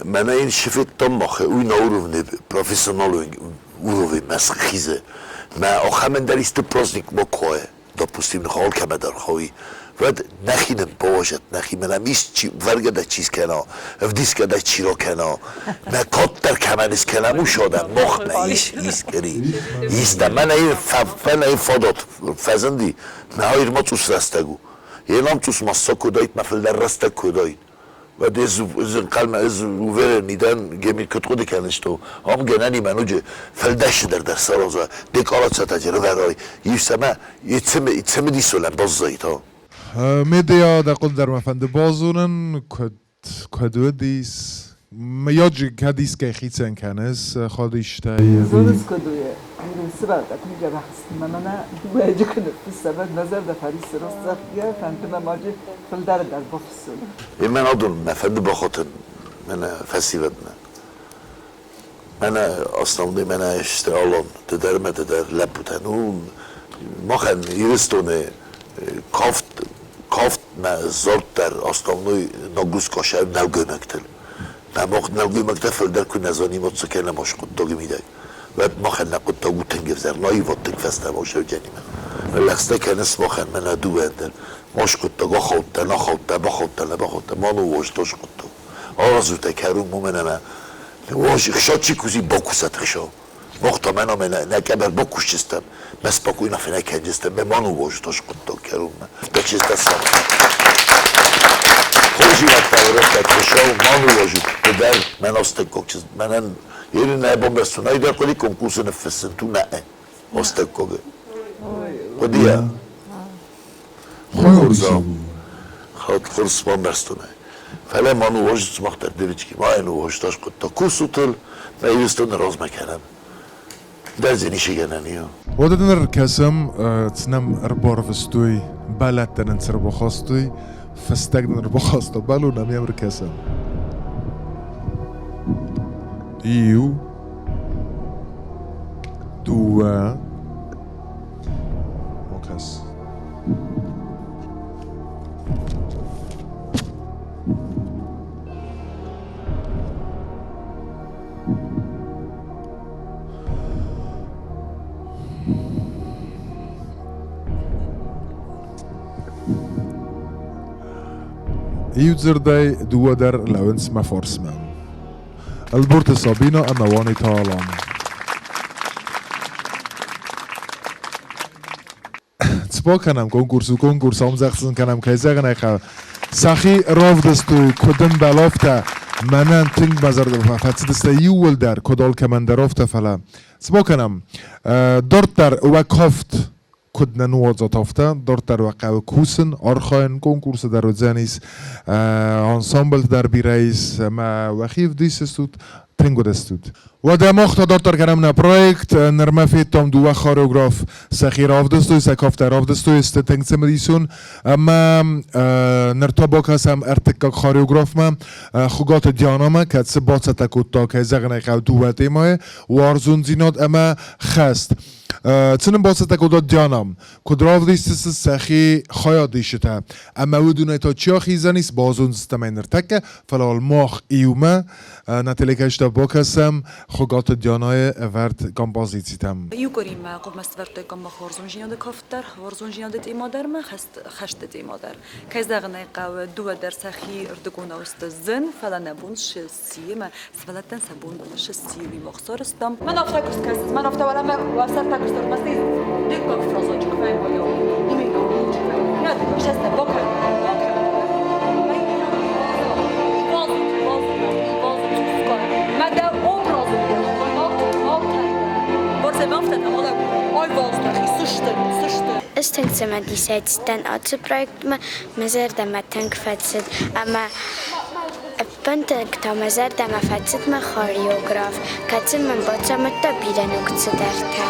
мӕнӕ ин шы федтам мах, уый на уровне профессионалон уровень мӕ схизы. Мӕ ахӕмӕн дӕр исты праздник ма куы допустим, алкӕмӕ дӕр хауи, уӕд нӕхи нын бауазӕд, нӕхи мӕнӕ исчи вӕргӕ дӕ чи скӕна, ӕвдисгӕ дӕ чи ракӕна, мӕ каддӕр кӕмӕн искӕнӕм, уый адӕм махмӕ ис, искӕри. Истӕ мӕнӕ мӕнӕ фадат фӕзынди, мӕ айр ма цъус рӕстӕг у. Енам цъус ма сокудаид, мӕ фылдӕр рӕстӕг куыдаид. Уӕд ӕз ӕнхъӕлмӕ, ӕз уверен дӕн, Гемир куыд хъуыды кӕныс, то ам гӕнӕн и мӕнуджы фӕлдӕсыдӕр дӕр сараза, декорацитӕ рывӕрай, ис ӕмӕ цымыдисонӕн баззайта. Медиа дӕ хъуыды дӕр мӕ фӕнды базонын, куыд куыд уыдис, мыййаджы кӕд искӕй хицӕн кӕныс хадистӕй? Зоныс куыд у, сывӕллӕттӕ тынг дзӕбӕх сты, мӕ мӕнӕ дыууӕйы куы ныффыссӕм, уӕд мӕ зӕрдӕ фӕриссы, ростдзӕфгӕ, фӕнды мӕ маджы фылдӕр дӕр бафыссын. Мӕн адон мӕ фӕнды бахатын мӕнӕ фӕсивӕдмӕ. Мӕнӕ основной мӕнӕ сты Алан, ды дӕр мӕ ды дӕр лӕппутӕ. Ну, махӕн Ирыстоны кафт, кафт мӕ зарддӕр основной нагрузка сӕ нӕлгоймӕгтыл. Мӕ мах нӕлгоймӕгтӕ фылдӕр куы нӕ зоним, уӕд цы кӕнӕм ас хъуыддаги мидӕг. Уӕд махӕн нӕ хъуыддаг у тынг ӕвзӕр, наивад тынг фӕстӕмӕ сӕвджӕнимӕ. Лӕгъстӕ кӕныс махӕн мӕнӕ дыууӕ дӕр. Ас хъуыддаг ахаудта, нахаудта, бахаудта, нӕ бахаудта, ма ныууазт ас хъуыддаг. Аразутӕ кӕрун уомӕн ӕма хсачи кузи бакусат хсау. Мохта мӕнӕ мӕ нӕ къӕбӕр бакусчистӕм, мӕ спокойно фенӕ кӕнджистӕм, мӕ ма ныууазут ас хъуыддаг кӕрунмӕ. Дӕчистӕ сӕм. Хорзирӕттӕ урӕттӕ хсау ма ныууазут, ды дӕр мӕн астӕггаг чызг, мӕнӕн Ерин нӕ бомбӕрстон, айдӕр хъуыди конкурсы ныффыссын, ту нӕ астӕггаг. Хъуыдыйӕ. Хорзау. Хорз бамбӕрстон ӕй. Фӕлӕ ма ныууазут сымах дӕр, девочки, ма йын ныууазут аскъуыдта. Кусут ыл, нӕ Ирыстоны размӕ кӕнӕм. Дӕр дзы ницы гӕнӕн и. Уӕдӕ дын ӕркӕсӕм, цы нӕм ӕрбарвыстой, бӕлӕттӕ нын цы ӕрбахастой, фыстӕг нын ӕрбахаста бӕлон, ӕмӕ йӕм ӕркӕсӕм. Иу, дыууӕ, окӕс. Иу дзырдӕй, дыууӕ дӕр лӕууынц мӕ фарсмӕ. Ӕлборты Сабина ӕмӕ Уаниты Алан. Цы кӕнӕм конкурс у конкурс, ӕмдзӕхдзын кӕнӕм, кӕй зӕгъын ӕй хъӕуы. Сӕхи равдыстой, куыд ӕмбӕл, афтӕ. Мӕнӕн тынг мӕ зӕрдӕмӕ фӕцыдысты иууылдӕр, куыд алкӕмӕн дӕр, афтӕ, фӕлӕ цы бакӕнӕм? Дарддӕр уӕ кафт куыд нӕ ныууадзат, афтӕ дарддӕр уӕ хъӕуы кусын, архайын, конкурсы дӕр уыдзӕнис, ансамблты дӕр бирӕ ис ӕмӕ уӕхи ӕвдисдзыстут, тынг уыдыстут. Уӕдӕ мах та дарддӕр кӕнӕм нӕ проект. Нырмӕ федтам дыууӕ хореограф сӕхи равдыстой, сӕ кафтӕ равдыстой, сты тынг цымыдисон. Ӕмӕ ныр та бакӕсӕм ӕртыккаг хореографмӕ, Хуыгаты Дианамӕ, кӕцы бацӕттӕ кодта, кӕй зӕгъын ӕй хъӕуы, дыууӕ темӕйы, уарзондзинад ӕмӕ хӕст. Цы нын бацӕттӕ кодта Диана? Куыд равдисдзысты сӕхи хайадисджытӕ? Ӕмӕ уыдонӕй та чи ахиздзӕнис, базондзыстӕм ӕй ныртӕккӕ, фӕлӕ уал мах иумӕ нӕ телекӕсджытӕ бакӕсӕм Хуыгаты Дианайы ӕвӕрд композицитӕм. Иу къуыримӕ хъуамӕ сӕвӕрдтаиккам мах уарзондзинады кафт дӕр, уарзондзинады темӕ дӕр ӕмӕ хӕсты темӕ дӕр. Кӕй зӕгъын ӕй хъӕуы, дыууӕ дӕр сӕхи рдыгонау сты зын, фӕлӕ нӕ бон сси ӕмӕ сывӕллӕттӕн сӕ бон сси, уый мах сарӕзтам. Мӕн афтӕ куы скӕсыс, мӕн афтӕ уӕлӕмӕ уӕ сӕртӕ куы сӕрмӕстӕй дыккаг фразочек фӕймайау. Именно Нет, честно, бокер, бокер. Ӕз тынг цымыдисӕй цыдтӕн ацы проектмӕ, мӕ зӕрдӕмӕ тынг фӕцыд ӕмӕ ӕппынтынг та мӕ зӕрдӕмӕ фӕцыд мӕ хореограф, кӕцы мын бацамыдта бирӕ ног цыдӕртӕ.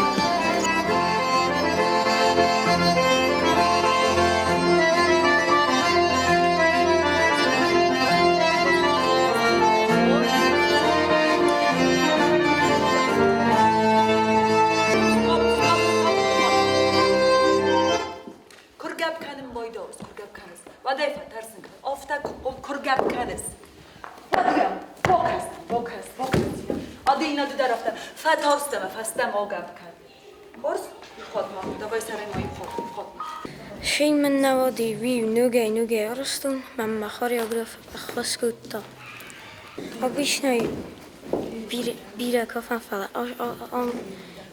Куыргӕпп кӕнын байдауыс, куыргӕпп кӕныс. Уӕдӕй фӕтӕрсын кӕн, афтӕ куыргӕпп кӕныс. Уӕдгӕ, бакӕс, бакӕс, бакӕс. Адӕймаджы дӕр афтӕ фӕтарст ӕмӕ фӕстӕмӕ агӕпп кӕн. Хорз? Ихуат ма, давай сӕрӕй ма ихуат, ихуат. Фильмӕн нӕ уыди, уый ногӕй-ногӕй арӕзтон, мӕнмӕ хореограф ӕххуыс кодта. Обычно бирӕ кафӕн, фӕлӕ ам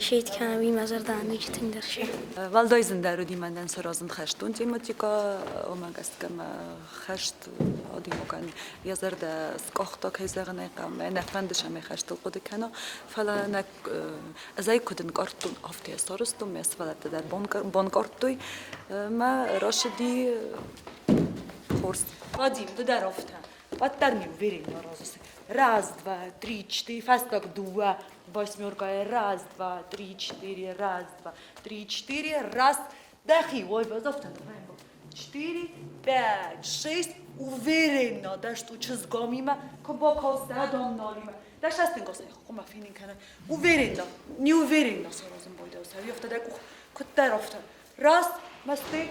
шейд кӕны, уый мӕ зӕрдӕмӕ ноджы тынгдӕр ссыд. Уӕлдай зындӕр уыди мӕнӕн саразын хӕстон тематикӕ, уымӕ гӕсгӕ мӕ хӕст адӕймагӕн йӕ зӕрдӕ скъахта, кӕй зӕгъын ӕй хъӕуы, мӕ нӕ фӕнды, цӕмӕй хӕстыл хъуыды кӕна, фӕлӕ нӕ ӕз ӕй куыд ӕнкъардтон, афтӕ йӕ сарӕзтон, мӕ сывӕллӕттӕ дӕр банкъардтой мӕ рацыди хорз. Вадим, ды дӕр афтӕ. Уӕддӕр не уверен разы. Раз, два, три, четыре, фӕстаг дыууӕ восьмеркӕйы. Раз, два, три, четыре, раз, два, три, четыре, раз. Дӕхи, ой, афтӕ Четыре, пять, шесть. Уверенно, да что чызгомимӕ, куы бакаст адӕмналимӕ. Да шестынгос хъуамӕ фенын кӕна. Уверенно, не уверенно саразын байдау сӕ. Афтӕ дӕ къух куыддӕр афтӕ. Раз, мӕсты,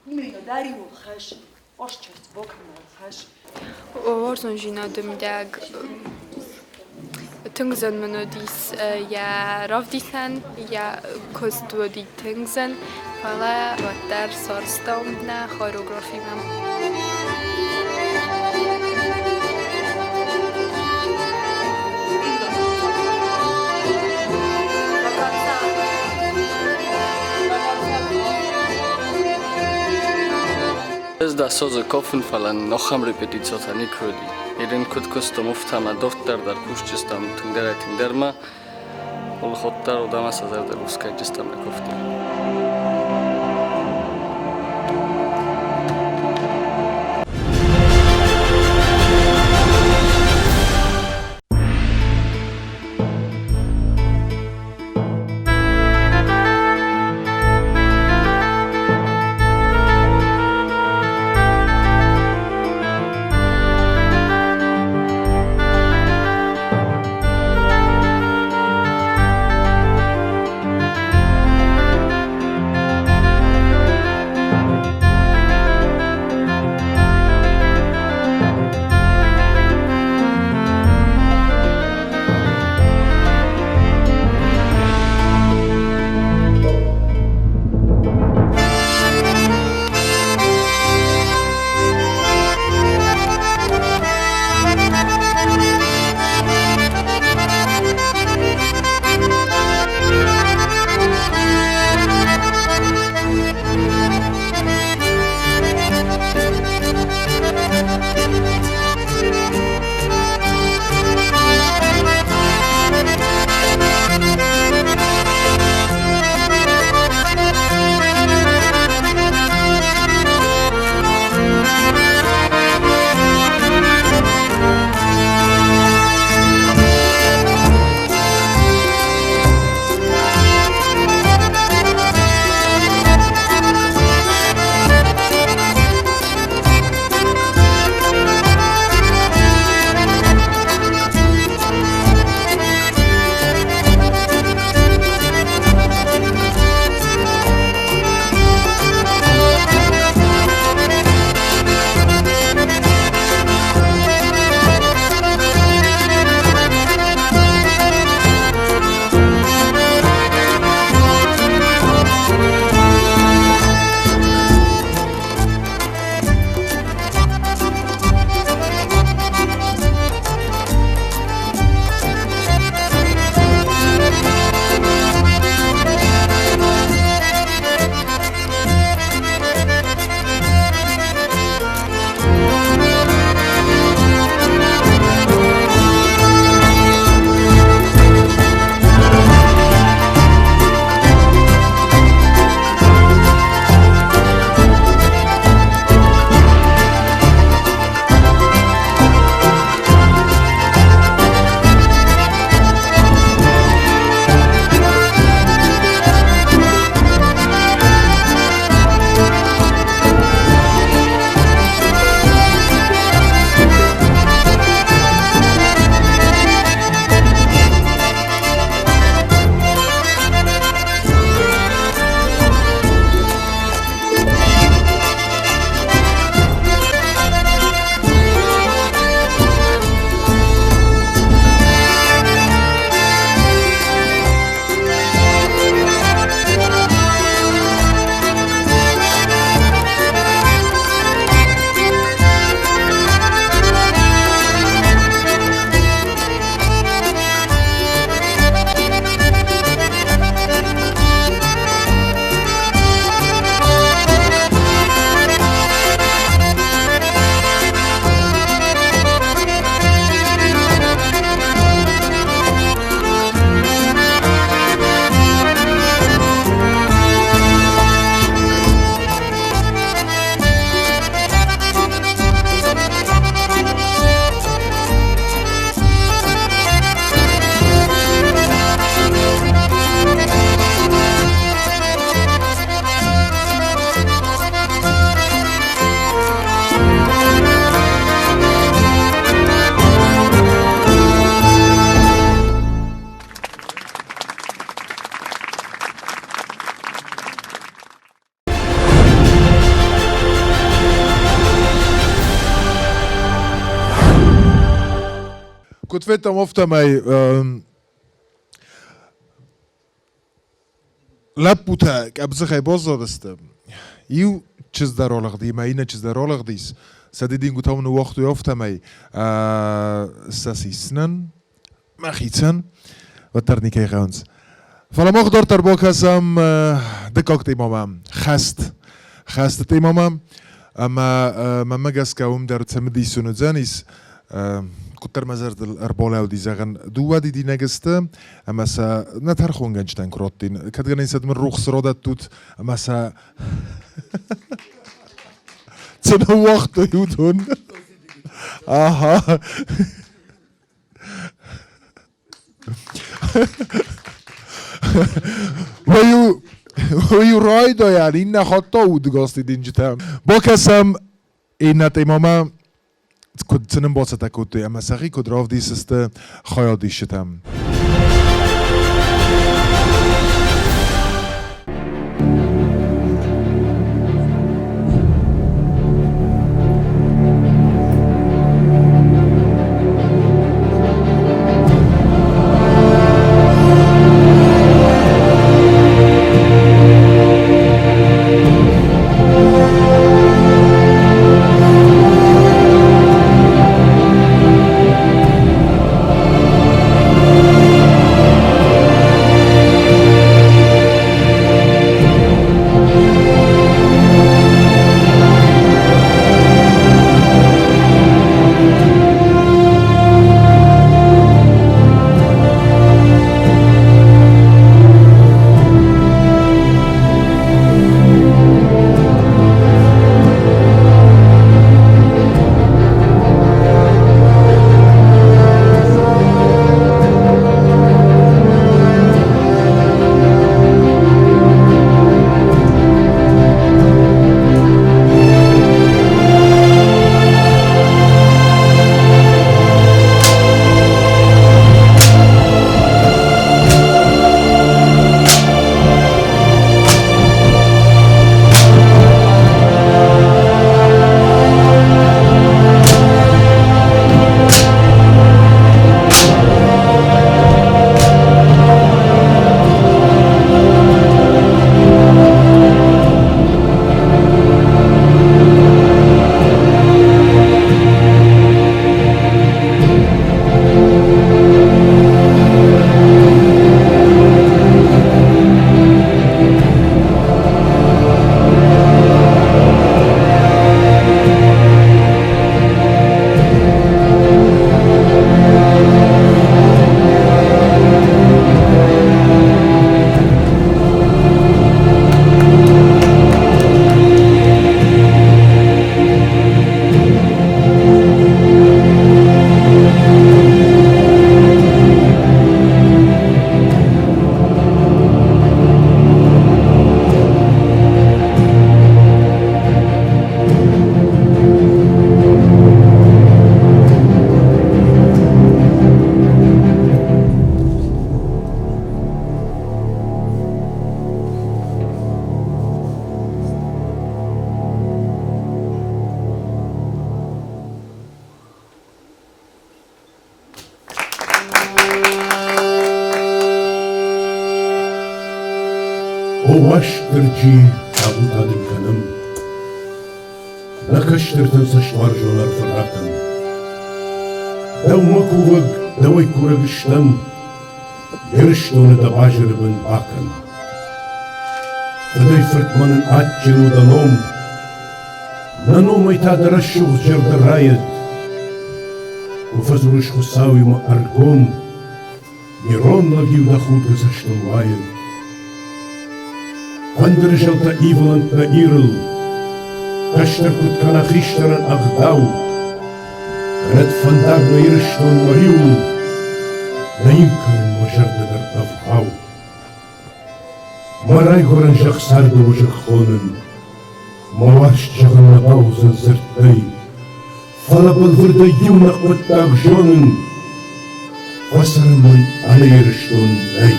именно, дариу хӕс. Уарзондзинады мидӕг тынг зын мын уыдис йӕ равдисӕн, йӕ куыст уыди тынг зын, фӕлӕ уӕддӕр сарӕзтам нӕ хореографимӕ. Ӕз дӕ созы кофын, фӕлӕ нохӕм репетициотӕ никуы уыди. Ирин куыд куыстом, уфтӕ ӕмӕ дарддӕр дӕр кусджыстӕм тынгдӕрӕй-тынгдӕрмӕ, Олходдӕр уыдамӕ сӕ зӕрдӕ рухс кӕнджыстӕм нӕ куывтой. Куыд федтам, афтӕмӕй лӕппутӕ къӕбдзыхӕй баззадысты. Иу чызг дӕр алыгъди ӕмӕ иннӕ чызг дӕр алыгъдис. Сӕ дидингуытӕ ныууагътой афтӕмӕй сӕ сисынӕн, мӕхицӕн, уӕддӕр никӕй хъӕуынц. Фӕлӕ мах дарддӕр бакӕсӕм дыккаг темӕмӕ хӕст. Хӕсты темӕмӕ ӕмӕ мӕнмӕ гӕсгӕ уым дӕр цымыдисон уыдзӕнис. Куыддӕр мӕ зӕрдыл ӕрбалӕуди, зӕгъын, дыууӕ дидинӕг сты ӕмӕ сӕ нӕ тӕрхонгӕнджытӕн куы раттин, кӕд гӕнӕн сӕ мын рухс радӕттут ӕмӕ сӕ цы ныууагътой, уыдон. Аха. Уый райдайӕн иннӕ хатт та удыгас дидинджытӕ. Бакӕсӕм иннӕ темӕмӕ, куыд цы нын бацӕттӕ кодтой ӕмӕ сӕхи куыд равдисдзысты хайадисджытӕм. О Уастырджи, табу та дын кӕнӕм! Нӕ кӕстӕртӕн цӕстуарзон арфӕ ракӕн! Дӕумӕ кувӕг, дӕуӕй курӕг стӕм, Ирыстоны дӕ базыры бын бакӕн! Фыдӕй-фыртмӕ нын адджын у дӕ ном, Нӕ номӕй та дӕ рӕсугъд зӕрдӕ райӕд. Куы фӕдзурыс Хуыцауимӕ ӕргом, Ирон лӕг-иу дӕ худгӕ цӕстыл уайӕд. Фӕндыры зӕлтӕ ивылӕнт нӕ Ирыл, Кӕстӕр куыд кӕна хистӕрӕн ӕгъдау. Кӕнӕд фӕндаг нӕ Ирыстон мӕ риуыл, Нӕ йын кӕнын мӕ зӕрдӕ дӕр ӕвгъау. Мӕ райгуырӕн зӕхх царды уызӕг хонын, Мӕ уарзт зӕгъын нӕ бауыдзӕн дзырдтӕй, Фӕлӕ бӕлвырдӕй иунӕг хъуыддаг зонын: Фӕцӕрын мын ӕнӕ Ирыстон нӕй.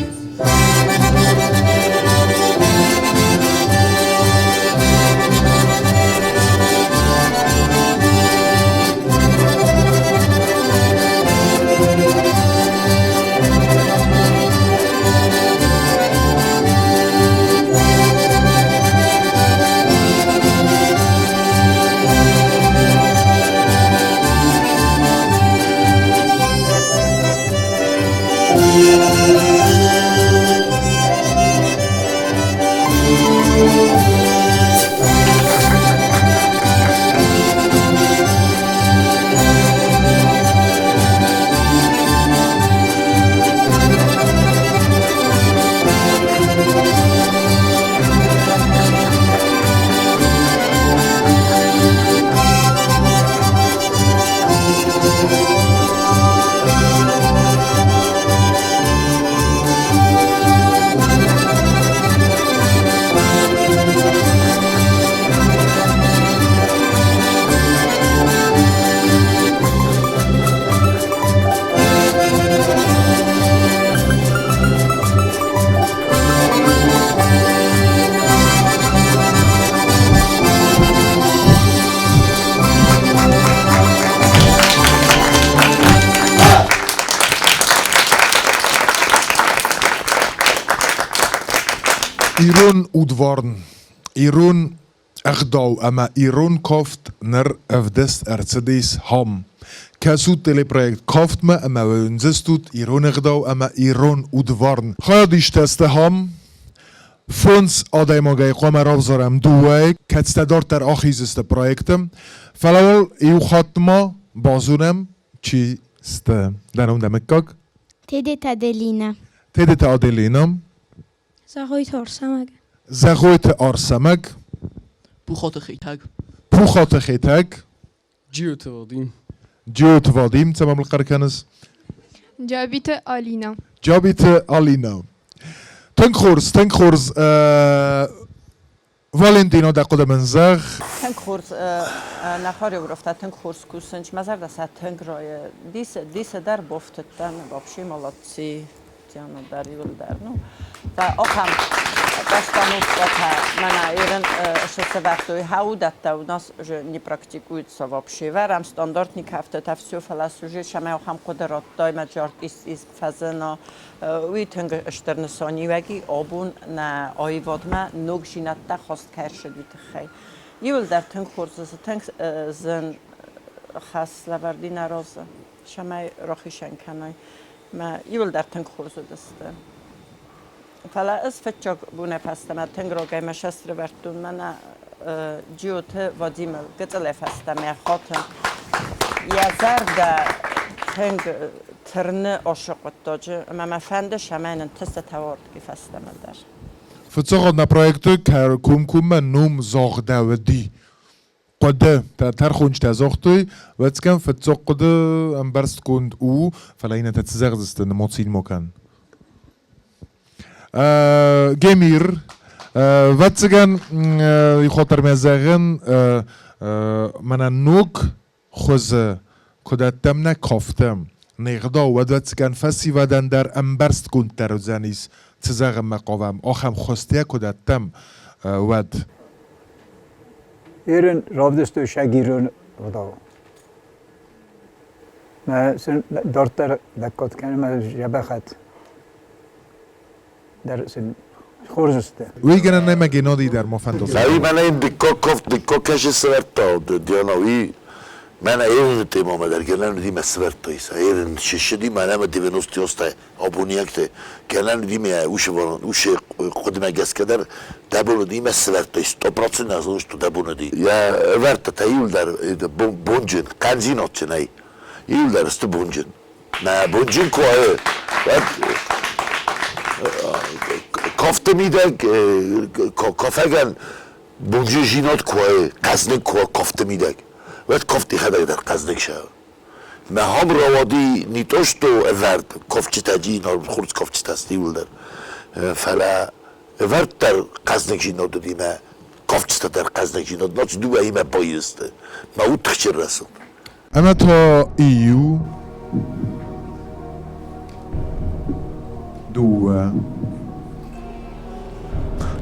Ирон удварн, ирон ӕгъдау ӕмӕ ирон кафт ныр ӕвдыст ӕрцыдис ам. Кӕсут телепроект Кафтмӕ ӕмӕ уындзыстут ирон ӕгъдау ӕмӕ ирон удварн. Хайадистӕ сты ам. Фондз адӕймагӕй хъуамӕ равзарӕм дыууӕйы, кӕцытӕ дарддӕр ахиздзысты проекты. Фӕлӕ уал иу хатт ма базонӕм, чи сты. Дӕ ном дӕ мыггаг? Тедеты Аделинӕ. Тедеты Аделинӕ. Зӕгъойты Арсӕмӕг. Зӕгъойты Арсӕмӕг. Пухаты Хетӕг. Пухаты Хетӕг. Джиоты Вадим. Джиоты Вадим, цӕмӕ мыл хъӕр кӕныс? Джабиты Алина. Джабиты Алина. Тынг хорз, тынг хорз. Валентино, дӕ хъуыды мын зӕгъ. Тынг хорз, нӕ хореографтӕ тынг хорз кусынц. Мӕ зӕрдӕ сӕ тынг райы. Дисы, дисы дӕр бафтыдтӕн, вообще молодцы. Диана дӕр иуылдӕр. Ну, ахӕм постановкӕтӕ мӕнӕ ирын сӕвӕрдтой. Уыдӕттӕ у нас уже не практикуются вообще. Вӕрӕм стандартный кафтытӕ, все, фӕлӕ сюжет сӕмӕ ахӕм хъуыды радтай, мӕ джарт ис фӕзына. Уый тынг стыр нысаниуӕг и абон нӕ аивадмӕ ногдзинӕдтӕ хаст кӕй ӕрцыд, уый тыххӕй. Иуылдӕр тынг хорз, тынг зын хӕс лӕвӕрд и нӕ разы, цӕмӕй рахицӕн кӕной. Мӕ иуылдӕр тынг хорз уыдысты. Фӕлӕ ӕз фыццаг бонӕй фӕстӕмӕ тынг рагӕй мӕ цӕст рывӕрдтон мӕнӕ Джиоты Вадимыл, гыццылӕй фӕстӕмӕ хатын. Йӕ зӕрдӕ тынг тырны ацы хъуыддаджы ӕмӕ мӕ фӕнды, цӕмӕй нын тыстытӕ уардги фӕстӕмӕ дӕр. Фыццагад нӕ проекты комкоммӕ ном загъдӕуыди. Хъуыды тӕрхонджытӕ загътой, вӕццӕгӕн фыццаг хъуыды ӕмбӕрстгонд у, фӕлӕ иннӕтӕ цы зӕгъдзысты, нымоцин мо кӕн. Гемир, вӕццӕгӕн, ихотӕрмӕ зӕгъын, мӕнӕ ног хуызы куы дӕттӕм нӕ кафты, не гъдау, уӕд вӕццӕгӕн фӕсивӕдӕн дӕр ӕмбӕрстгонддӕр уыдзӕнис, цы зӕгъынмӕ хъавӕм, ахӕм хуызтӕ куы дӕттӕм, уӕд. Ирын равдыстой сӕгирон ӕгъдау. Мӕ сын дарддӕр лӕггад кӕнын мӕ дзӕбӕхӕт дӕр сын хорз сты. Уый гӕнӕн нӕй мӕ Геннадий дӕр ма фӕндон. Уый мӕнӕ дыккаг кафт дыккаг кӕсы сӕвӕрдта Диана, уый мӕнӕ ерыны темӕмӕ дӕр гӕнӕн уыди мӕ сӕвӕрдта ис. Ерын сыссыди мӕнӕ мӕ 90 абониӕгты гӕнӕн уыди мӕ усы хъуыдымӕ гӕсгӕ дӕр дӕ бон уыди мӕ сӕвӕрдтой 100% зондто дӕ бон уыди. Йӕ ӕвӕрдтытӕ иуылдӕр бонджын, хъӕндзинадджынӕй иуылдӕр сты бонджын. Мӕ бонджын куы уайы, уӕд кафты мидӕг кафӕгӕн бонджын зинад куы уайы, хъӕздыг куы уа кафты мидӕг, уӕд кафт йӕхӕдӕг дӕр хъӕздыг сӕ. Мӕ хам рауади не то что ӕвӕрд кафджытӕ хорз кафджытӕ сты иуылдӕр, фӕлӕ ӕвӕрд дӕр хъӕздыгдзинад уыди мӕ кафджытӕ дӕр хъӕздыгдзинад, нац дыууӕимӕ баиу сты. Мӕ уд тыхджын рацыд. Ӕмӕ та иу, дыууӕ.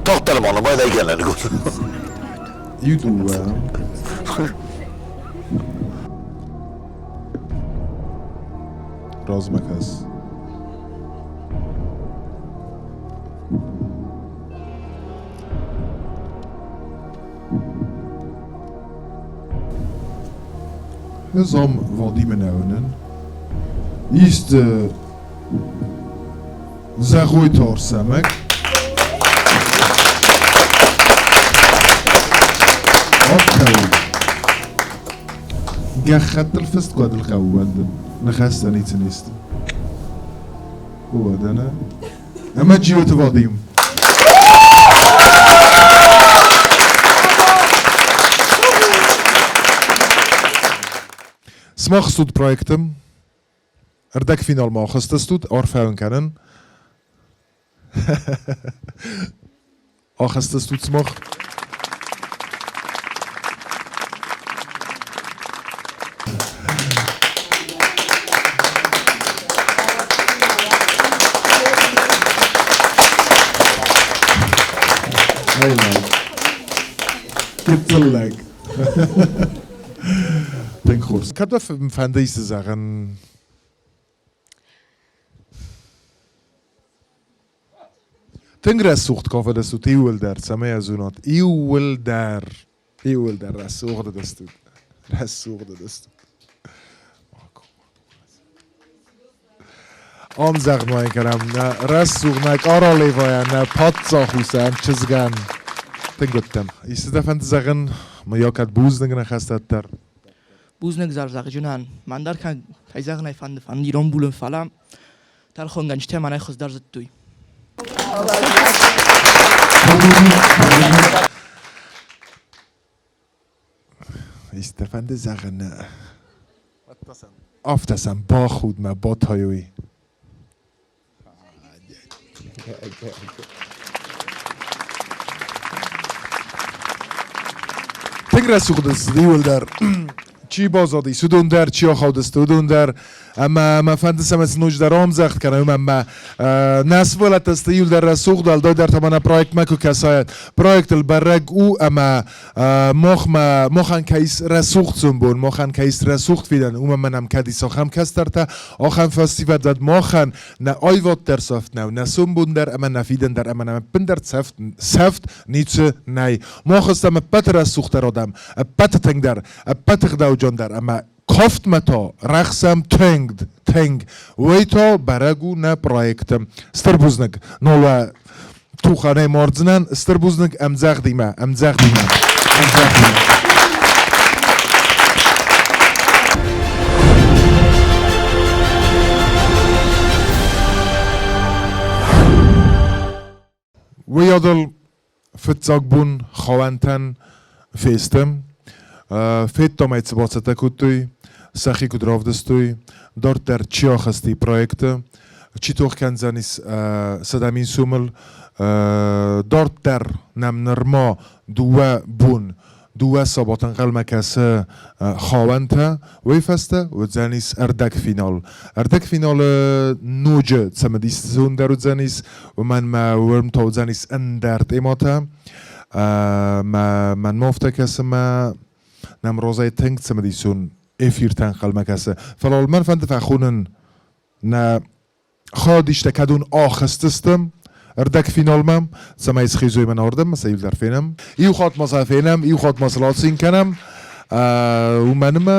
Тагъддӕр ма нымай нӕ Иу дыууӕ. Размӕ кӕс. Ӕз ам Вадимы нӕ уынын. Исты Зӕгъойты Арсӕмӕг. Афтӕ Гӕххӕттыл фыст куы адыл хъӕуы, уӕд ныхӕстӕ ницы не сты. Уӕдӕ нӕ. Ӕмӕ Джиоты Вадим. Сымах стут проекты ӕрдӕгфиналмӕ ахызтыстут, арфӕ уын кӕнын. Ахызтыстут сымах. Гыццыл лӕг. Тынг хорз. Кӕд дӕ фӕнды исты зӕгъын? Тынг рӕсугъд кафыдыстут иууылдӕр, цӕмӕй ӕз уынат. Иууылдӕр! Иууылдӕр рӕсугъд уыдыстут. Рӕсугъд уыдыстут. Ӕмдзӕгъдмӕ кӕнӕм нӕ рӕсугъд, нӕ къаралевайӕн, нӕ паддзахусӕн, чызгӕн. Тынг уыдтӕн. Исты дӕ фӕнды зӕгъын, мыййаг кӕд бузныг ныхӕстӕ дӕр? Бузныг зӕрдӕгджынӕн. Мӕн дӕр кӕй зӕгъын ӕй фӕнды, фӕнды ирон булын, фӕлӕ тӕрхонгӕнджытӕ мӕнӕй хуыздӕр зыдтой. Исты фӕнды зӕгъын? Афтӕ сӕм бахудмӕ батайой. Тынг рӕсугъд сты иууылдӕр. Чи базадис, уыдон дӕр, чи ахаудысты, уыдон дӕр. Ӕмӕ мӕ фӕнды, цӕмӕй сын ноджыдӕр ӕмдзӕгъд кӕнӕм, ӕмӕ нӕ сывӕллӕттӕ сты иууылдӕр рӕсугъд, уӕлдайдӕр та мӕнӕ проектмӕ куы кӕсай. Проектыл бӕрӕг у, ӕмӕ махмӕ, махӕн кӕй ис рӕсугъд сомбон, махӕн кӕй ис рӕсугъд фидӕн, уымӕн ӕмӕ нӕм кӕд ис ахӕм кӕстӕртӕ, ахӕм фӕсивӕд, уӕд махӕн нӕ аивад дӕр сӕфт нӕу, нӕ сомбон дӕр ӕмӕ нӕ фидӕн дӕр ӕмӕ нӕм ӕппындӕр сӕфт ницы нӕй. Мах стӕм ӕппӕты рӕсугъддӕр адӕм, ӕппӕты тынгдӕр, ӕппӕты гъдауджындӕр ӕмӕ кафтмӕ та рӕхсӕм тынг, тынг. Уый та бӕрӕг у нӕ проекты. Стыр бузныг, нолӕ тухӕнӕй мардзынӕн, стыр бузныг ӕмдзӕгъдимӕ, ӕмдзӕгъдимӕ, ӕмдзӕгъдимӕ. Уыйадыл фыццаг бон хауӕнтӕн фестӕм. Федтам ӕй, цы бацӕттӕ кодтой, сӕхи куыд равдыстой, дарддӕр чи ахызти проекты, чи тох кӕндзӕнис 100 000 сомыл. Дарддӕр нӕм нырма дыууӕ бон дыууӕ сабат ӕнхъӕлмӕ кӕсы хауӕнтӕ, уый фӕстӕ уыдзӕнис ӕрдӕгфинал. Ӕрдӕгфиналы ноджы цымыдисондӕр уыдзӕнис, уымӕн мӕ уым та уыдзӕнис ӕндӕр темӕтӕ. Мӕ мӕнмӕ афтӕ кӕсы, мӕ нӕм розӕй тынг цымыдисон эфиртӕ ӕнхъӕлмӕ кӕсы. Фӕлӕ мӕн фӕнды фӕхонын нӕ хайадистӕ кӕдон ахызтысты ӕрдӕгфиналмӕ, цӕмӕй схизой мӕн ардӕм, сӕ иу дӕр фенӕм. Иу хатт ма сӕ фенӕм, иу хатт ма сыл ацин кӕнӕм. Уымӕн ӕмӕ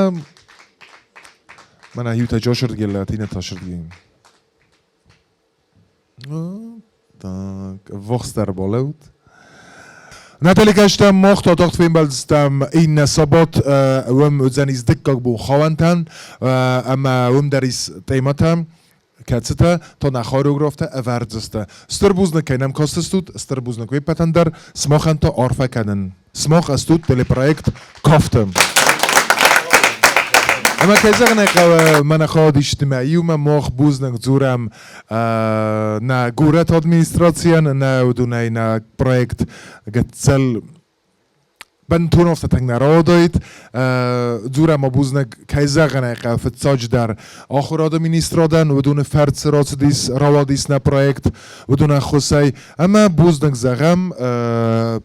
мӕнӕ иутӕ Джошырдге лӕт, иннӕтӕ Шырдге. Так, ӕввахсдӕр балӕут. Натали кастӕм мах та тагъд фембӕлдзыстӕм иннӕ сабат, уым уыдзӕнис дыккаг бон хауӕнтӕн ӕмӕ уым дӕр ис темӕтӕ, кӕцытӕ та нӕ хореографтӕ ӕвӕрдзысты. Стыр бузныг, кӕй нӕм кастыстут, стыр бузныг уе ппӕтӕн дӕр, сымахӕн та арфӕ кӕнын. Сымах ӕстут телепроект «Кафты». Ӕмӕ кӕй зӕгъын ӕй хъӕуы, мӕнӕ хайадистимӕ иумӕ мах бузныг дзурӕм нӕ горӕты администрацийӕн, нӕ уыдонӕй нӕ проект гыццыл бынтон афтӕ тынг нӕ рауадаид. Дзурӕм ма бузныг, кӕй зӕгъын ӕй хъӕуы, фыццаджыдӕр ахуырады министрадӕн, уыдоны фӕрцы рацыдис, рауадис нӕ проект, уыдон ӕххуысӕй. Ӕмӕ бузныг зӕгъӕм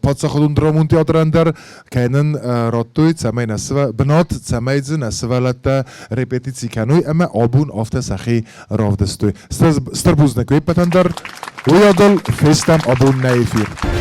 паддзахадон драмон театрӕн дӕр, кӕй нын радтой, цӕмӕй нӕ бынат, цӕмӕй дзы нӕ сывӕллӕттӕ репетици кӕной ӕмӕ абон афтӕ сӕхи равдыстой. Стыр бузныг уе ппӕтӕн дӕр. Уый адыл фестӕм абон нӕ эфир.